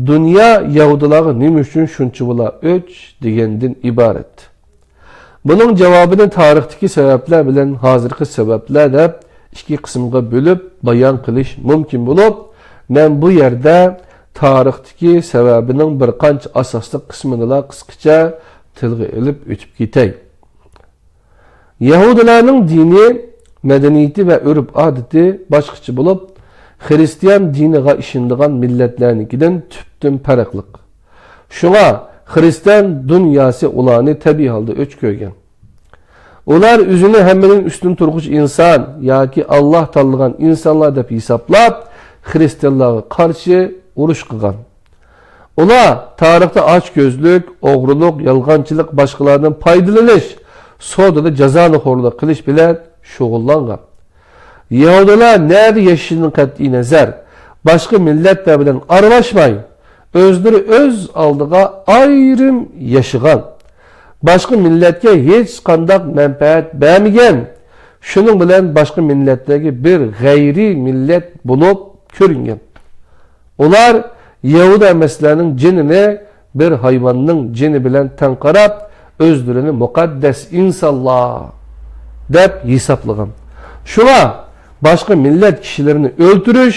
دۇنيا يەھۇدىيلارغا نېمە ئۈچۈن شۇنچىۋالا ئۆچ دېگەندىن ئىبارەت. بۇنىڭ جاۋابىنى تارىختىكى سەۋەبلەر بىلەن ھازىرقى سەۋەبلەر دەپ ئىككى قىسىمغا بۆلۈپ بايان قىلىش مۇمكىن بولۇپ، مەن بۇ يەردە تارىختىكى سەۋەبىنىڭ بىر قانچە ئاساسلىق قىسمىنىلا قىسقىچە تىلغا ئېلىپ ئۆتۈپ كېتەي. يەھۇدىيلارنىڭ دىنى، مەدەنىيىتى ۋە ئۆرپ-ئادىتى باشقىچە بولۇپ، خىرىستىيان دىنىغا ئىشىنىدىغان مىللەتلەرنىڭكىدىن تۈپتىن پەرقلىق. شۇڭا خىرىستىيان دۇنياسى ئۇلارنى تەبىئىي ھالدا ئۆچ كۆرگەن. ئۇلار ئۆزىنى ھەممىدىن ئۈستۈن تۇرغۇچ ئىنسان ياكى ئاللاھ تاللىغان ئىنسانلار دەپ ھېسابلاپ، خىرىستىيانلارغا قارشى ئۇرۇش قىلغان. ئۇلار تارىختا ئاچكۆزلۈك، ئوغرىلىق، يالغانچىلىق، باشقىلاردىن پايدىلىنىش، سودىدا جازانىخورلۇق قىلىش بىلەن شۇغۇللانغان. يەھۇدىيلار نەدە ياشىشىدىن قەتئىينەزەر، باشقا مىللەتلەر بىلەن ئارىلاشماي، ئۆزلىرى ئۆز ئالدىغا ئايرىم ياشىغان. باشقا مىللەتكە ھېچقانداق مەنپەئەت بەرمىگەن. شۇنىڭ بىلەن باشقا مىللەتلەرگە بىر غەيرىي مىللەت بولۇپ كۆرۈنگەن. ئۇلار يەھۇدىي ئەمەسلەرنىڭ جېنىنى بىر ھايۋاننىڭ جېنى بىلەن تەڭ قاراپ، ئۆزلىرىنى مۇقەددەس ئىنسانلار دەپ ھېسابلىغان. شۇڭا باشقا مىللەت كىشىلىرىنى ئۆلتۈرۈش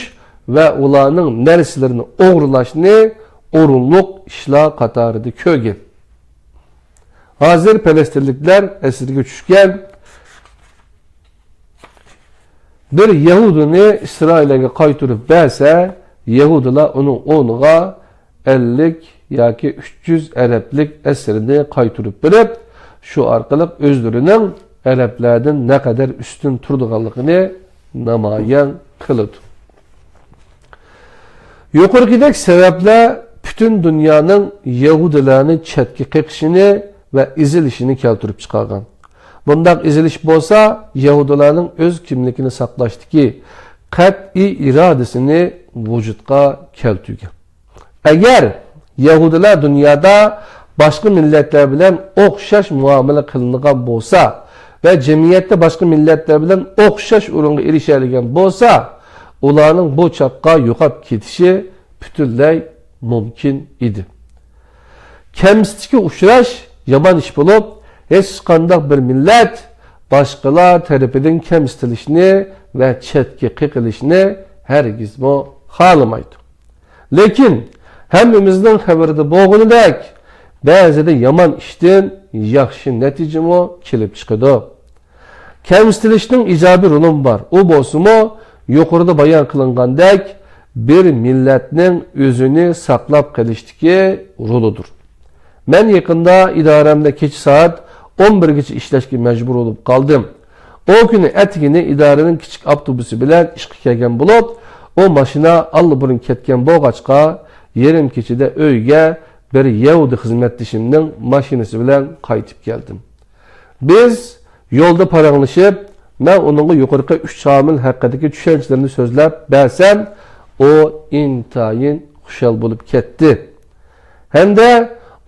ۋە ئۇلارنىڭ نەرسىلىرىنى ئوغرىلاشنى ئورۇنلۇق ئىشلار قاتارىدا كۆرگەن. ھازىر پەلەستىنلىكلەر ئەسىرگە چۈشكەن بىر يەھۇدىينى ئىسرائىلىيەگە قايتۇرۇپ بەرسە، يەھۇدىيلار ئۇنىڭ ئورنىغا ئەللىك ياكى ئۈچ يۈز ئەرەبلىك ئەسىرنى قايتۇرۇپ بېرىپ، شۇ ئارقىلىق ئۆزلىرىنىڭ ئەرەبلەردىن نەقەدەر ئۈستۈن تۇرىدىغانلىقىنى نامايان قىلىدۇ. يۇقىرىقىدەك سەۋەبلەر پۈتۈن دۇنيانىڭ يەھۇدىيلارنى چەتكە قېقىشىنى ۋە ئېزىلىشىنى كەلتۈرۈپ چىقارغان. بۇنداق ئېزىلىش بولسا يەھۇدىيلارنىڭ ئۆز كىملىكىنى ساقلاشتىكى قەتئىي ئىرادىسىنى ۋۇجۇدقا كەلتۈرگەن. ئەگەر يەھۇدىيلار دۇنيادا باشقا مىللەتلەر بىلەن ئوخشاش مۇئامىلە قىلىنغان بولسا ۋە جەمئىيەتتە باشقا مىللەتلەر بىلەن ئوخشاش ئورۇنغا ئېرىشەلىگەن بولسا، ئۇلارنىڭ بۇ چاغقا يوقاپ كېتىشى پۈتۈنلەي مۇمكىن ئىدى. كەمسىتىشكە ئۇچراش يامان ئىش بولۇپ، ھېچقانداق بىر مىللەت باشقىلار تەرىپىدىن كەمسىتىلىشنى ۋە چەتكە قېقىلىشنى ھەرگىزمۇ خالىمايدۇ. لېكىن ھەممىمىزنىڭ خەۋىرىدە بولغىنىدەك، بەزىدە يامان ئىشتىن ياخشى نەتىجىمۇ كېلىپ چىقىدۇ. كەمسىتىلىشنىڭ ئىجابىي رولىمۇ بار. ئۇ بولسىمۇ، يۇقىرىدا بايان قىلىنغاندەك، بىر مىللەتنىڭ ئۆزىنى ساقلاپ قېلىشتىكى رولىدۇر. مەن يېقىندا ئىدارەمدە كېچە سائەت ئون بىرگىچە ئىشلەشكە مەجبۇر بولۇپ قالدىم. ئۇ كۈنى ئەتىگىنى ئىدارىنىڭ كىچىك ئاپتوبۇسى بىلەن ئىشقا كەلگەن بولۇپ، ئۇ ماشىنا ئاللىبۇرۇن كەتكەن بولغاچقا، يېرىم كېچىدە ئۆيگە بىر يەھۇدىي خىزمەتدىشىمنىڭ ماشىنىسى بىلەن قايتىپ كەلدىم. بىز يولدا پاراڭلىشىپ، مەن ئۇنىڭغا يۇقىرىقى ئۈچ ئامىل ھەققىدىكى چۈشەنچىلىرىمنى سۆزلەپ بەرسەم، ئۇ ئىنتايىن خۇشال بولۇپ كەتتى. ھەمدە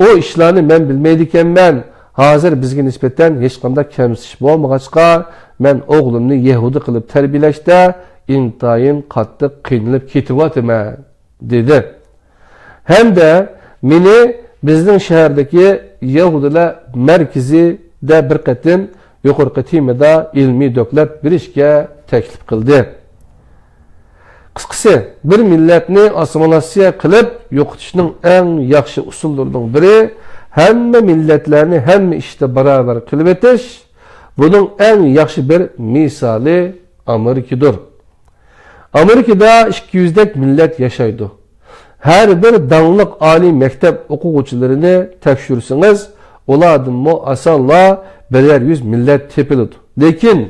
ئۇ ئىشلارنى مەن بىلمەيدىكەنمەن، ھازىر بىزگە نىسبەتەن ھېچقانداق كەمسىتىش بولمىغاچقا، مەن ئوغلۇمنى يەھۇدىي قىلىپ تەربىيەلەشتە ئىنتايىن قاتتىق قىينىلىپ كېتىۋاتىمەن، دېدى. ھەمدە مېنى بىزنىڭ شەھەردىكى يەھۇدىيلار مەركىزىدە بىر قېتىم يۇقىرىقى تېمىدا ئىلمىي دوكلات بېرىشكە تەكلىپ قىلدى. قىسقىسى، بىر مىللەتنى ئاسسىمىلياتسىيە قىلىپ يوقىتىشنىڭ ئەڭ ياخشى ئۇسۇللىرىنىڭ بىرى، ھەممە مىللەتلەرنى ھەممە ئىشتا باراۋەر قىلىۋېتىش. بۇنىڭ ئەڭ ياخشى بىر مىسالى ئامېرىكىدۇر. ئامېرىكىدا ئىككى يۈزدەك مىللەت ياشايدۇ. ھەر بىر داڭلىق ئالىي مەكتەپ ئوقۇغۇچىلىرىنى تەكشۈرسىڭىز، ئۇلاردىنمۇ ئاسانلا بىرەر يۈز مىللەت تېپىلىدۇ. لېكىن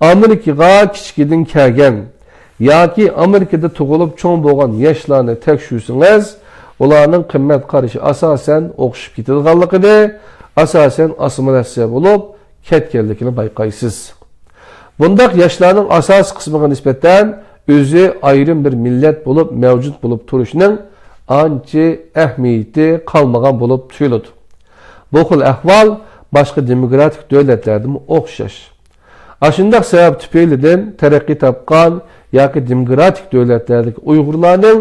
ئامېرىكىغا كىچىكىدىن كەلگەن ياكى ئامېرىكىدا تۇغۇلۇپ چوڭ بولغان ياشلارنى تەكشۈرسىڭىز، ئۇلارنىڭ قىممەت قارىشى ئاساسەن ئوخشىشىپ كېتىدىغانلىقىنى، ئاساسەن ئاسسىمىلياتسىيە بولۇپ كەتكەنلىكىنى بايقايسىز. بۇنداق ياشلارنىڭ ئاساسىي قىسمىغا نىسبەتەن ئۆزى ئايرىم بىر مىللەت بولۇپ مەۋجۇت بولۇپ تۇرۇشنىڭ ئانچە ئەھمىيىتى قالمىغان بولۇپ تۇيۇلىدۇ. بۇ خىل ئەھۋال باشقا دېموكراتىك دۆلەتلەردىمۇ ئوخشاش. ئاشۇنداق سەۋەب تۈپەيلىدىن تەرەققىي تاپقان ياكى دېموكراتىك دۆلەتلەردىكى ئۇيغۇرلارنىڭ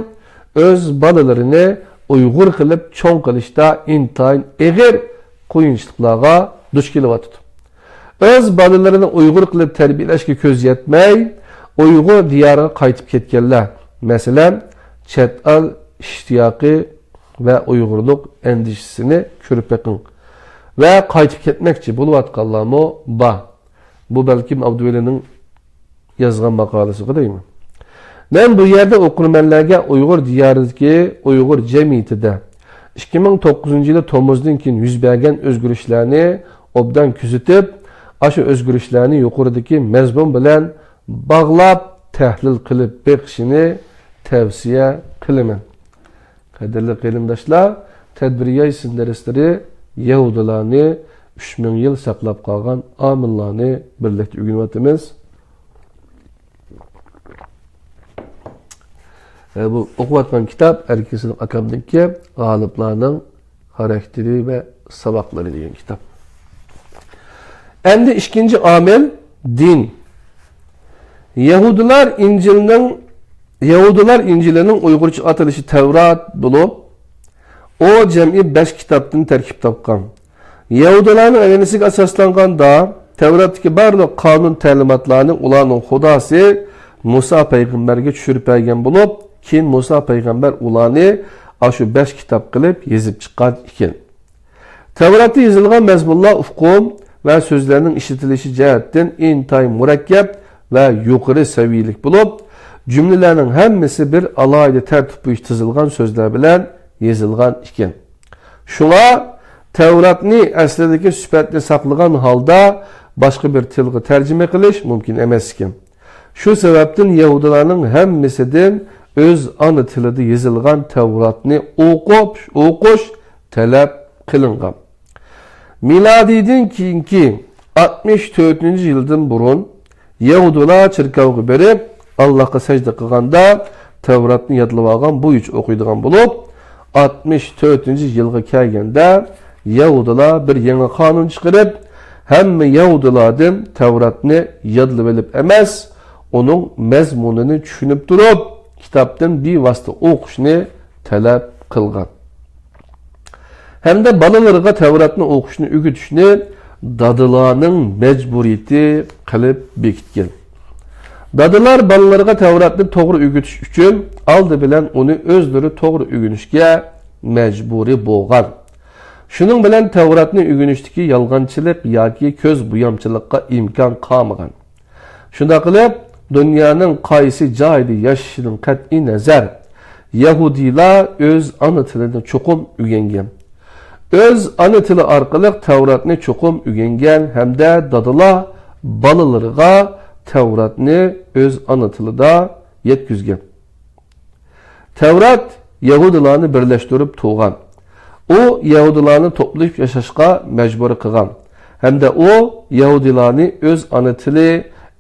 ئۆز بالىلىرىنى ئۇيغۇر قىلىپ چوڭ قىلىشتا ئىنتايىن ئېغىر قىيىنچىلىقلارغا دۇچ كېلىۋاتىدۇ. ئۆز بالىلىرىنى ئۇيغۇر قىلىپ تەربىيەلەشكە كۆزى يەتمەي، ئۇيغۇر دىيارىغا قايتىپ كەتكەنلەر، مەسىلەن، چەت ئەل ئىشتىياقى ۋە ئۇيغۇرلۇق ئەندىشىسىنى كۆرۈپ بېقىڭ ۋە قايتىپ كەتمەكچى بولۇۋاتقانلارمۇ بار. بۇ بەلكىم ئابدۇۋەلىنىڭ يازغان ماقالىسىغۇ دەيمەن. مەن بۇ يەردە ئوقۇرمەنلەرگە ئۇيغۇر دىيارىدىكى ئۇيغۇر جەمئىيىتىدە ئىككى مىڭ توققۇزىنچى يىلى تومۇزدىن كېيىن يۈز بەرگەن ئۆزگىرىشلەرنى ئوبدان كۆزىتىپ، ئاشۇ ئۆزگىرىشلەرنى يۇقىرىدىكى مەزمۇن بىلەن باغلاپ تەھلىل قىلىپ بېقىشىنى تەۋسىيە قىلىمەن. قەدىرلىك قېرىنداشلار، تەدبىر يايسىن دەرسلىرى يەھۇدىيلارنى ئۈچ مىڭ يىل ساقلاپ قالغان ئامىللارنى بىرلىكتە ئۆگىنىۋاتىمىز. ئە، بۇ ئوقۇۋاتقان كىتاب ئەركىن سىدىق ئاكامنىڭكى غالىبلارنىڭ خاراكتېرى ۋە ساۋاقلىرى دېگەن كىتاب. ئەمدى ئىككىنچى ئامىل، دىن. يەھۇدىيلار ئىنجىلنىڭ، يەھۇدىيلار ئىنجىلىنىڭ ئۇيغۇرچە ئاتىلىشى تەۋرات بولۇپ، ئۇ جەمئىي بەش كىتابتىن تەركىب تاپقان. يەھۇدىيلارنىڭ ئەنئەنىسىگە ئاساسلانغاندا، تەۋراتتىكى بارلىق قانۇن تەلىماتلارنى ئۇلارنىڭ خۇداسى مۇسا پەيغەمبەرگە چۈشۈرۈپ بەرگەن بولۇپ، كېيىن مۇسا پەيغەمبەر ئۇلارنى ئاشۇ بەش كىتاب قىلىپ يېزىپ چىققان ئىكەن. تەۋراتتا يېزىلغان مەزمۇنلار ئۇقۇم ۋە سۆزلەرنىڭ ئىشلىتىلىشى جەھەتتىن ئىنتايىن مۇرەككەپ ۋە يۇقىرى سەۋىيەلىك بولۇپ، جۈملىلەرنىڭ ھەممىسى بىر ئالاھىدە تەرتىپ بويىچە تىزىلغان سۆزلەر بىلەن يېزىلغان ئىكەن. شۇڭا تەۋراتنى ئەسلىدىكى سۈپەتنى ساقلىغان ھالدا باشقا بىر تىلغا تەرجىمە قىلىش مۇمكىن ئەمەس ئىكەن. شۇ سەۋەبتىن يەھۇدىيلارنىڭ ھەممىسىدىن ئۆز ئانا تىلىدا يېزىلغان تەۋراتنى ئوقۇپ، ئوقۇش تەلەپ قىلىنغان. مىلادىيدىن كېيىنكى ئاتمىش تۆتىنچى يىلدىن بۇرۇن يەھۇدىيلار چېركاۋغا بېرىپ، ئاللاھقا سەجدە قىلغاندا تەۋراتنى يادلىۋالغان بويىچە ئوقۇيدىغان بولۇپ، ئاتمىش تۆتىنچى يىلغا كەلگەندە يەھۇدىيلار بىر يېڭى قانۇن چىقىرىپ، ھەممە يەھۇدىيلاردىن تەۋراتنى يادلىۋېلىپ ئەمەس، ئۇنىڭ مەزمۇنىنى چۈشىنىپ تۇرۇپ، كىتابتىن بىۋاسىتە ئوقۇشنى تەلەپ قىلغان. ھەمدە بالىلىرىغا تەۋراتنى ئوقۇشنى ئۆگىتىشنى دادىلارنىڭ مەجبۇرىيىتى قىلىپ بېكىتكەن. دادىلار بالىلىرىغا تەۋراتنى توغرا ئۆگىتىش ئۈچۈن ئالدى بىلەن ئۇنى ئۆزلىرى توغرا ئۆگىنىشكە مەجبۇرىي بولغان. شۇنىڭ بىلەن تەۋراتنى ئۆگىنىشتىكى يالغانچىلىق ياكى كۆز بويامچىلىققا ئىمكان قالمىغان. شۇنداق قىلىپ، دۇنيانىڭ قايسى جايىدا ياشىشىدىن قەتئىينەزەر، يەھۇدىيلار ئۆز ئانا تىلىنى چوقۇم ئۆگەنگەن. ئۆز ئانا تىلى ئارقىلىق تەۋراتنى چوقۇم ئۆگەنگەن ھەمدە دادىلار بالىلىرىغا تەۋراتنى ئۆز ئانا تىلىدا يەتكۈزگەن. تەۋرات يەھۇدىيلارنى بىرلەشتۈرۈپ تۇرغان. ئۇ يەھۇدىيلارنى توپلىشىپ ياشاشقا مەجبۇر قىلغان. ھەمدە ئۇ يەھۇدىيلارنى ئۆز ئانا تىلى،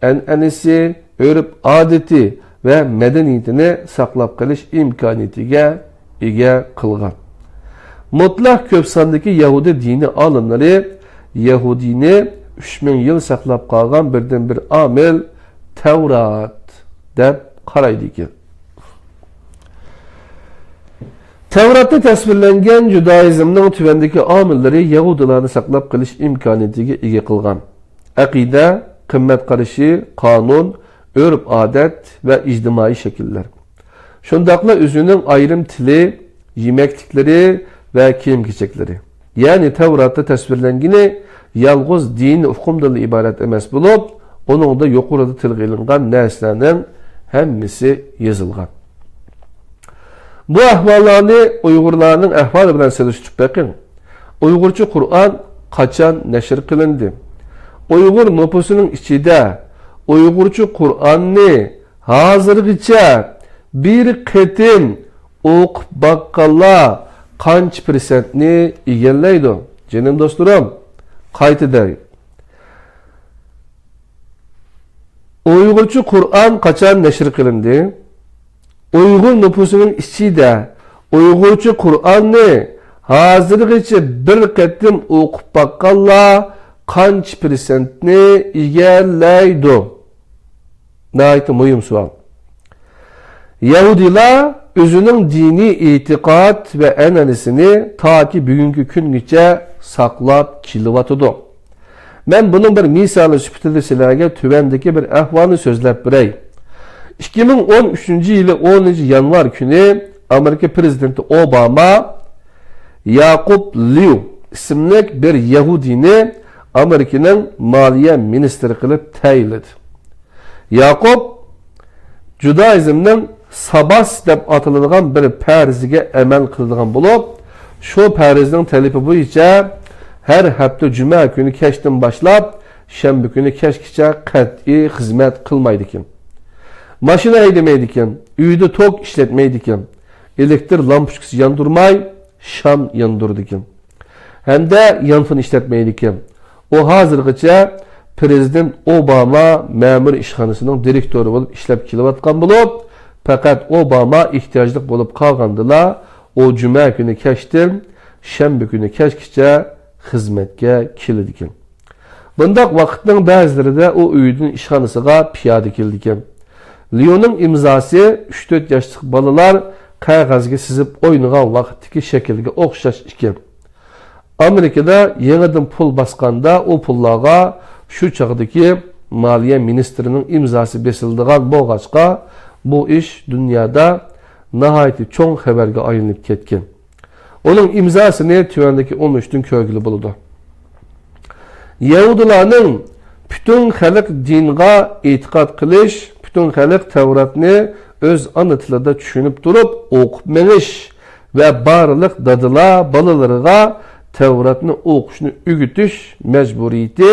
ئەنئەنىسى، ئۆرپ-ئادىتى ۋە مەدەنىيىتىنى ساقلاپ قېلىش ئىمكانىيىتىگە ئىگە قىلغان. مۇتلەق كۆپ ساندىكى يەھۇدىي دىنىي ئالىملىرى يەھۇدىينى ئۈچ مىڭ يىل ساقلاپ قالغان بىردىنبىر ئامىل تەۋرات دەپ قارايدىكەن. تەۋراتتا تەسۋىرلەنگەن جۇدائىزمنىڭ تۆۋەندىكى ئامىللىرى يەھۇدىيلارنى ساقلاپ قېلىش ئىمكانىيىتىگە ئىگە قىلغان: ئەقىدە، قىممەت قارىشى، قانۇن، ئۆرپ-ئادەت ۋە ئىجتىمائىي شەكىللەر. شۇنداقلا ئۆزىنىڭ ئايرىم تىلى، يېمەكلىكلىرى ۋە كىيىم-كېچەكلىرى. يەنى تەۋراتتا تەسۋىرلەنگىنى يالغۇز دىنىي ئۇقۇمدىنلا ئىبارەت ئەمەس بولۇپ، ئۇنىڭدا يۇقىرىدا تىلغا ئېلىنغان نەرسىلەرنىڭ ھەممىسى يېزىلغان. بۇ ئەھۋاللارنى ئۇيغۇرلارنىڭ ئەھۋالى بىلەن سېلىشتۇرۇپ بېقىڭ. ئۇيغۇرچە قۇرئان قاچان نەشر قىلىندى؟ ئۇيغۇر نوپۇسىنىڭ ئىچىدە ئۇيغۇرچە قۇرئاننى ھازىرغىچە بىر قېتىم ئوقۇپ باققانلار قانچە پىرسەنتنى ئىگىلەيدۇ؟ جېنىم دوستلىرىم، قايتا دەي. ئۇيغۇرچە قۇرئان قاچان نەشر قىلىندى؟ ئۇيغۇر نوپۇسىنىڭ ئىچىدە ئۇيغۇرچە قۇرئاننى ھازىرغىچە بىر قېتىم ئوقۇپ باققانلار قانچە پىرسەنتنى ئىگىلەيدۇ؟ ناھايىتى مۇھىم سوئال. يەھۇدىيلار ئۆزىنىڭ دىنىي ئېتىقاد ۋە ئەنئەنىسىنى تاكى بۈگۈنكى كۈنگىچە ساقلاپ كېلىۋاتىدۇ. مەن بۇنىڭ بىر مىسالى سۈپىتىدە سىلەرگە تۆۋەندىكى بىر ئەھۋالنى سۆزلەپ بېرەي. ئىككى مىڭ ئون ئۈچىنچى يىلى ئونىنچى يانۋار كۈنى ئامېرىكا پىرېزىدېنتى ئوباما ياقۇب ليۇ ئىسىملىك بىر يەھۇدىينى ئامېرىكىنىڭ مالىيە مىنىستىرى قىلىپ تەيىنلىدى. ياقۇب جۇدائىزمنىڭ ساباس دەپ ئاتىلىدىغان بىر پەرزىگە ئەمەل قىلىدىغان بولۇپ، شۇ پەرزنىڭ تەلىپى بويىچە ھەر ھەپتە جۈمە كۈنى كەچتىن باشلاپ شەنبە كۈنى كەچكىچە قەتئىي خىزمەت قىلمايدىكەن. ماشىنا ھەيدىمەيدىكەن، ئۆيىدە توك ئىشلەتمەيدىكەن. ئېلېكتر لامپۇچكىسى ياندۇرماي، شام ياندۇرىدىكەن. ھەمدە يانفون ئىشلەتمەيدىكەن. ئۇ ھازىرغىچە پىرېزىدېنت ئوباما مەمۇرىي ئىشخانىسىنىڭ دىرېكتورى بولۇپ ئىشلەپ كېلىۋاتقان بولۇپ، پەقەت ئوباما ئېھتىياجلىق بولۇپ قالغاندىلا، ئۇ جۈمە كۈنى كەچتىن شەنبە كۈنى كەچكىچە خىزمەتكە كېلىدىكەن. بۇنداق ۋاقىتنىڭ بەزىلىرىدە ئۇ ئۆيىدىن ئىشخانىسىغا پىيادە كېلىدىكەن. ليۇنىڭ ئىمزاسى ئۈچ تۆت ياشلىق بالىلار قەغەزگە سىزىپ ئوينىغان ۋاقىتتىكى شەكىلگە ئوخشاش ئىكەن. ئامېرىكىدا يېڭىدىن پۇل باسقاندا ئۇ پۇللارغا شۇ چاغدىكى مالىيە مىنىستىرىنىڭ ئىمزاسى بېسىلىدىغان بولغاچقا، بۇ ئىش دۇنيادا ناھايىتى چوڭ خەۋەرگە ئايلىنىپ كەتكەن. ئۇنىڭ ئىمزاسىنى تۆۋەندىكى ئون ئۈچتىن كۆرگىلى بولىدۇ. يەھۇدىيلارنىڭ پۈتۈن خەلق دىنغا ئېتىقاد قىلىش، پۈتۈن خەلق تەۋراتنى ئۆز ئانا تىلىدا چۈشىنىپ تۇرۇپ ئوقۇپ مېڭىش ۋە بارلىق دادىلار بالىلىرىغا تەۋراتنى ئوقۇشنى ئۆگىتىش مەجبۇرىيىتى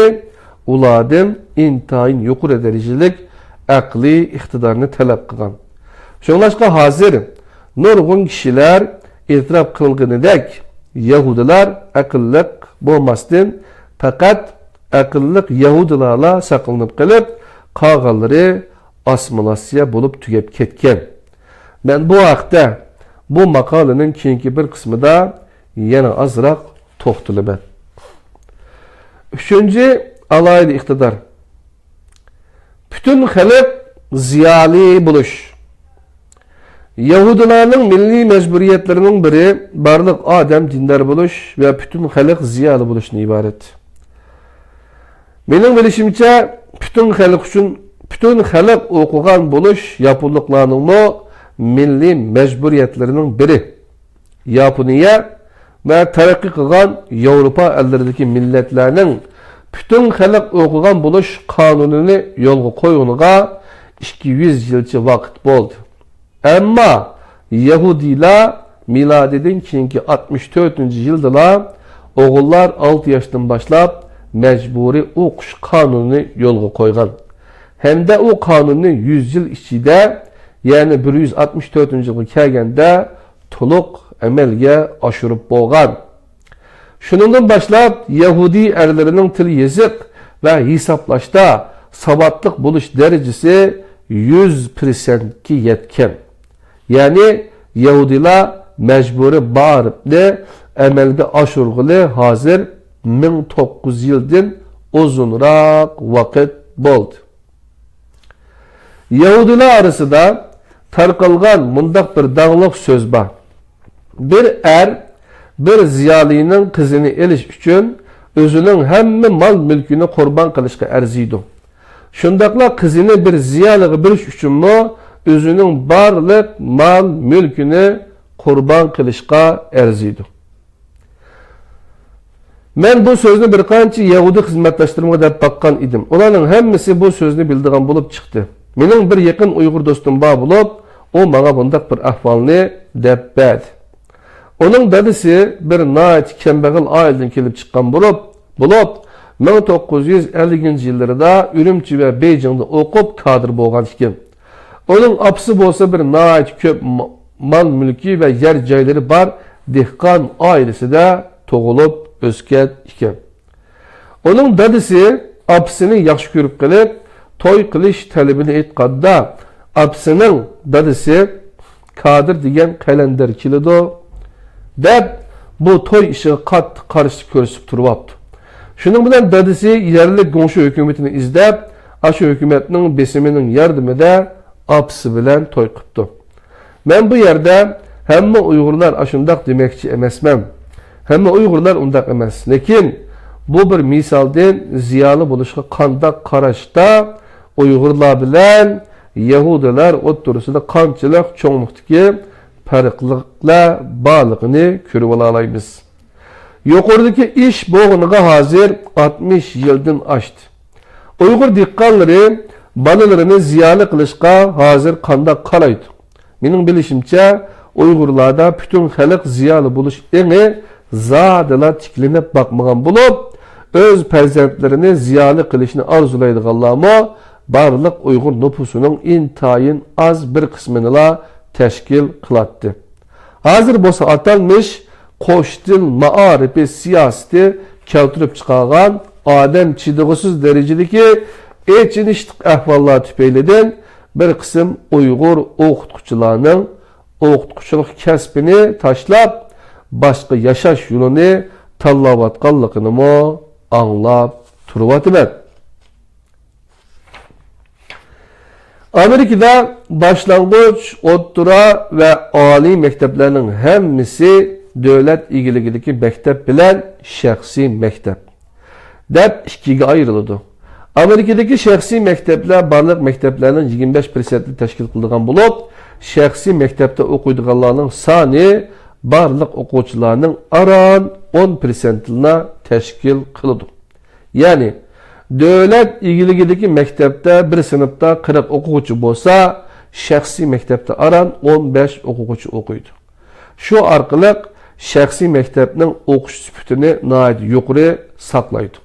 ئۇلاردىن ئىنتايىن يۇقىرى دەرىجىلىك ئەقلىي ئىقتىدارنى تەلەپ قىلغان. شۇڭلاشقا ھازىر نۇرغۇن كىشىلەر ئېتىراپ قىلغىنىدەك، يەھۇدىيلار ئەقىللىق بولماستىن، پەقەت ئەقىللىق يەھۇدىيلارلا ساقلىنىپ قېلىپ، قالغانلىرى ئاسسىمىلياتسىيە بولۇپ تۈگەپ كەتكەن. مەن بۇ ھەقتە بۇ ماقالىنىڭ كېيىنكى بىر قىسمىدا يەنە ئازراق توختىلىمەن. ئۈچىنچى، ئالاھىدە ئىقتىدار. پۈتۈن خەلق زىيالىي بولۇش. يەھۇدىيلارنىڭ مىللىي مەجبۇرىيەتلىرىنىڭ بىرى بارلىق ئادەم دىندار بولۇش ۋە پۈتۈن خەلق زىيالىي بولۇشتىن ئىبارەت. مېنىڭ بىلىشىمچە، پۈتۈن خەلق ئۈچۈن، پۈتۈن خەلق ئوقۇغان بولۇش ياپونلۇقلارنىڭمۇ مىللىي مەجبۇرىيەتلىرىنىڭ بىرى. ياپونىيە ۋە تەرەققىي قىلغان ياۋروپا ئەللىرىدىكى مىللەتلەرنىڭ پۈتۈن خەلق ئوقۇغان بولۇش قانۇنىنى يولغا قويغىنىغا ئىككى يۈز يىلچە ۋاقىت بولدى. ئەمما يەھۇدىيلار مىلادىدىن كېيىنكى ئاتمىش تۆتىنچى يىلدىلا ئوغۇللار ئالتە ياشتىن باشلاپ مەجبۇرىي ئوقۇش قانۇنىنى يولغا قويغان ھەمدە ئۇ قانۇننى يۈز يىل ئىچىدە، يەنى بىر يۈز ئاتمىش تۆتىنچى يىلغا كەلگەندە تولۇق ئەمەلگە ئاشۇرۇپ بولغان. شۇنىڭدىن باشلاپ يەھۇدىي ئەرلىرىنىڭ تىل يېزىق ۋە ھېسابلاشتا ساۋاتلىق بولۇش دەرىجىسى يۈز پىرسەنتكە يەتكەن. يەنى يەھۇدىيلار مەجبۇرىي مائارىپنى ئەمەلگە ئاشۇرغىلى ھازىر مىڭ توققۇز يۈز يىلدىن ئۇزۇنراق ۋاقىت بولدى. يەھۇدىيلار ئارىسىدا تارقالغان مۇنداق بىر داڭلىق سۆز بار. بىر ئەر بىر زىيالىينىڭ قىزىنى ئېلىش ئۈچۈن ئۆزىنىڭ ھەممە مال-مۈلكىنى قۇربان قىلىشقا ئەرزىيدۇ. شۇنداقلا قىزىنى بىر زىيالىيغا بېرىش ئۈچۈنمۇ ئۆزىنىڭ بارلىق مال-مۈلكىنى قۇربان قىلىشقا ئەرزىيدۇ. مەن بۇ سۆزنى بىر قانچە يەھۇدىي خىزمەتداشلىرىمغا دەپ باققان ئىدىم. ئۇلارنىڭ ھەممىسى بۇ سۆزنى بىلىدىغان بولۇپ چىقتى. مېنىڭ بىر يېقىن ئۇيغۇر دوستۇم بار بولۇپ، ئۇ ماڭا بۇنداق بىر ئەھۋالنى دەپ بەردى. ئۇنىڭ دادىسى بىر ناھايىتى كەمبەغەل ئائىلىدىن كېلىپ چىققان بولۇپ، بولۇپ، مىڭ توققۇز يۈز ئەللىكىنچى يىللىرىدا ئۈرۈمچى ۋە بېيجىڭدا ئوقۇپ، كادىر بولغان ئىكەن. ئۇنىڭ ئاپىسى بولسا بىر ناھايىتى كۆپ ما-، مال-مۈلكى ۋە يەر جايلىرى بار دېھقان ئائىلىسىدە تۇغۇلۇپ ئۆسكەن ئىكەن. ئۇنىڭ دادىسى ئاپىسىنى ياخشى كۆرۈپ قېلىپ، توي قىلىش تەلىپىنى ئېيتقاندا، ئاپىسىنىڭ دادىسى كادىر دېگەن قەلەندەر كېلىدۇ، دەپ، بۇ توي ئىشىغا قاتتىق قارشىلىق كۆرسىتىپ تۇرۇۋاپتۇ. شۇنىڭ بىلەن دادىسى يەرلىك گۇڭشې ھۆكۈمىتىنى ئىزدەپ، ئاشۇ ھۆكۈمەتنىڭ بېسىمىنىڭ ياردىمىدە ئاپىسى بىلەن توي قىپتۇ. مەن بۇ يەردە ھەممە ئۇيغۇرلار ئاشۇنداق دېمەكچى ئەمەسمەن. ھەممە ئۇيغۇرلار ئۇنداق ئەمەس. لېكىن بۇ بىر مىسالدىن زىيالىي بولۇشقا قانداق قاراشتا ئۇيغۇرلار بىلەن يەھۇدىيلار ئوتتۇرىسىدا قانچىلىك چوڭلۇقتىكى پەرقلىكلەر بارلىقىنى كۆرۈۋالالايمىز. يۇقىرىدىكى ئىش بولغىنىغا ھازىر ئاتمىش يىلدىن ئاشتى. ئۇيغۇر دېھقانلىرى بالىلىرىنى زىيالىي قىلىشقا ھازىر قانداق قارايدۇ؟ مېنىڭ بىلىشىمچە، ئۇيغۇرلاردا پۈتۈن خەلق زىيالىي بولۇش ئېڭى زادىلا تىكلىنىپ باقمىغان بولۇپ، ئۆز پەرزەنتلىرىنى زىيالىي قىلىشنى ئارزۇلايدىغانلارمۇ بارلىق ئۇيغۇر نوپۇسىنىڭ ئىنتايىن ئاز بىر قىسمىنىلا تەشكىل قىلاتتى. ھازىر بولسا ئاتالمىش قوش تىل مائارىپى سىياسىتى كەلتۈرۈپ چىقارغان ئادەم چىدىغۇسىز دەرىجىدىكى ئېچىنىشلىق ئەھۋاللار تۈپەيلىدىن بىر قىسىم ئۇيغۇر ئوقۇتقۇچىلارنىڭ ئوقۇتقۇچىلىق كەسپىنى تاشلاپ، باشقا ياشاش يولىنى تاللاۋاتقانلىقىنىمۇ ئاڭلاپ تۇرۇۋاتىمەن. ئامېرىكىدا باشلانغۇچ، ئوتتۇرا ۋە ئالىي مەكتەپلەرنىڭ ھەممىسى دۆلەت ئىگىلىكىدىكى مەكتەپ بىلەن شەخسىي مەكتەپ دەپ ئىككىگە ئايرىلىدۇ. ئامېرىكىدىكى شەخسىي مەكتەپلەر بارلىق مەكتەپلەرنىڭ يىگىرمە بەش پىرسەنتىنى تەشكىل قىلىدىغان بولۇپ، شەخسىي مەكتەپتە ئوقۇيدىغانلارنىڭ سانى بارلىق ئوقۇغۇچىلارنىڭ ئاران ئون پىرسەنتىنىلا تەشكىل قىلىدۇ. يەنى، دۆلەت ئىگىلىكىدىكى مەكتەپتە بىر سىنىپتا قىرىق ئوقۇغۇچى بولسا، شەخسىي مەكتەپتە ئاران ئون بەش ئوقۇغۇچى ئوقۇيدۇ. شۇ ئارقىلىق شەخسىي مەكتەپنىڭ ئوقۇش سۈپىتىنى ناھايىتى يۇقىرى ساقلايدۇ.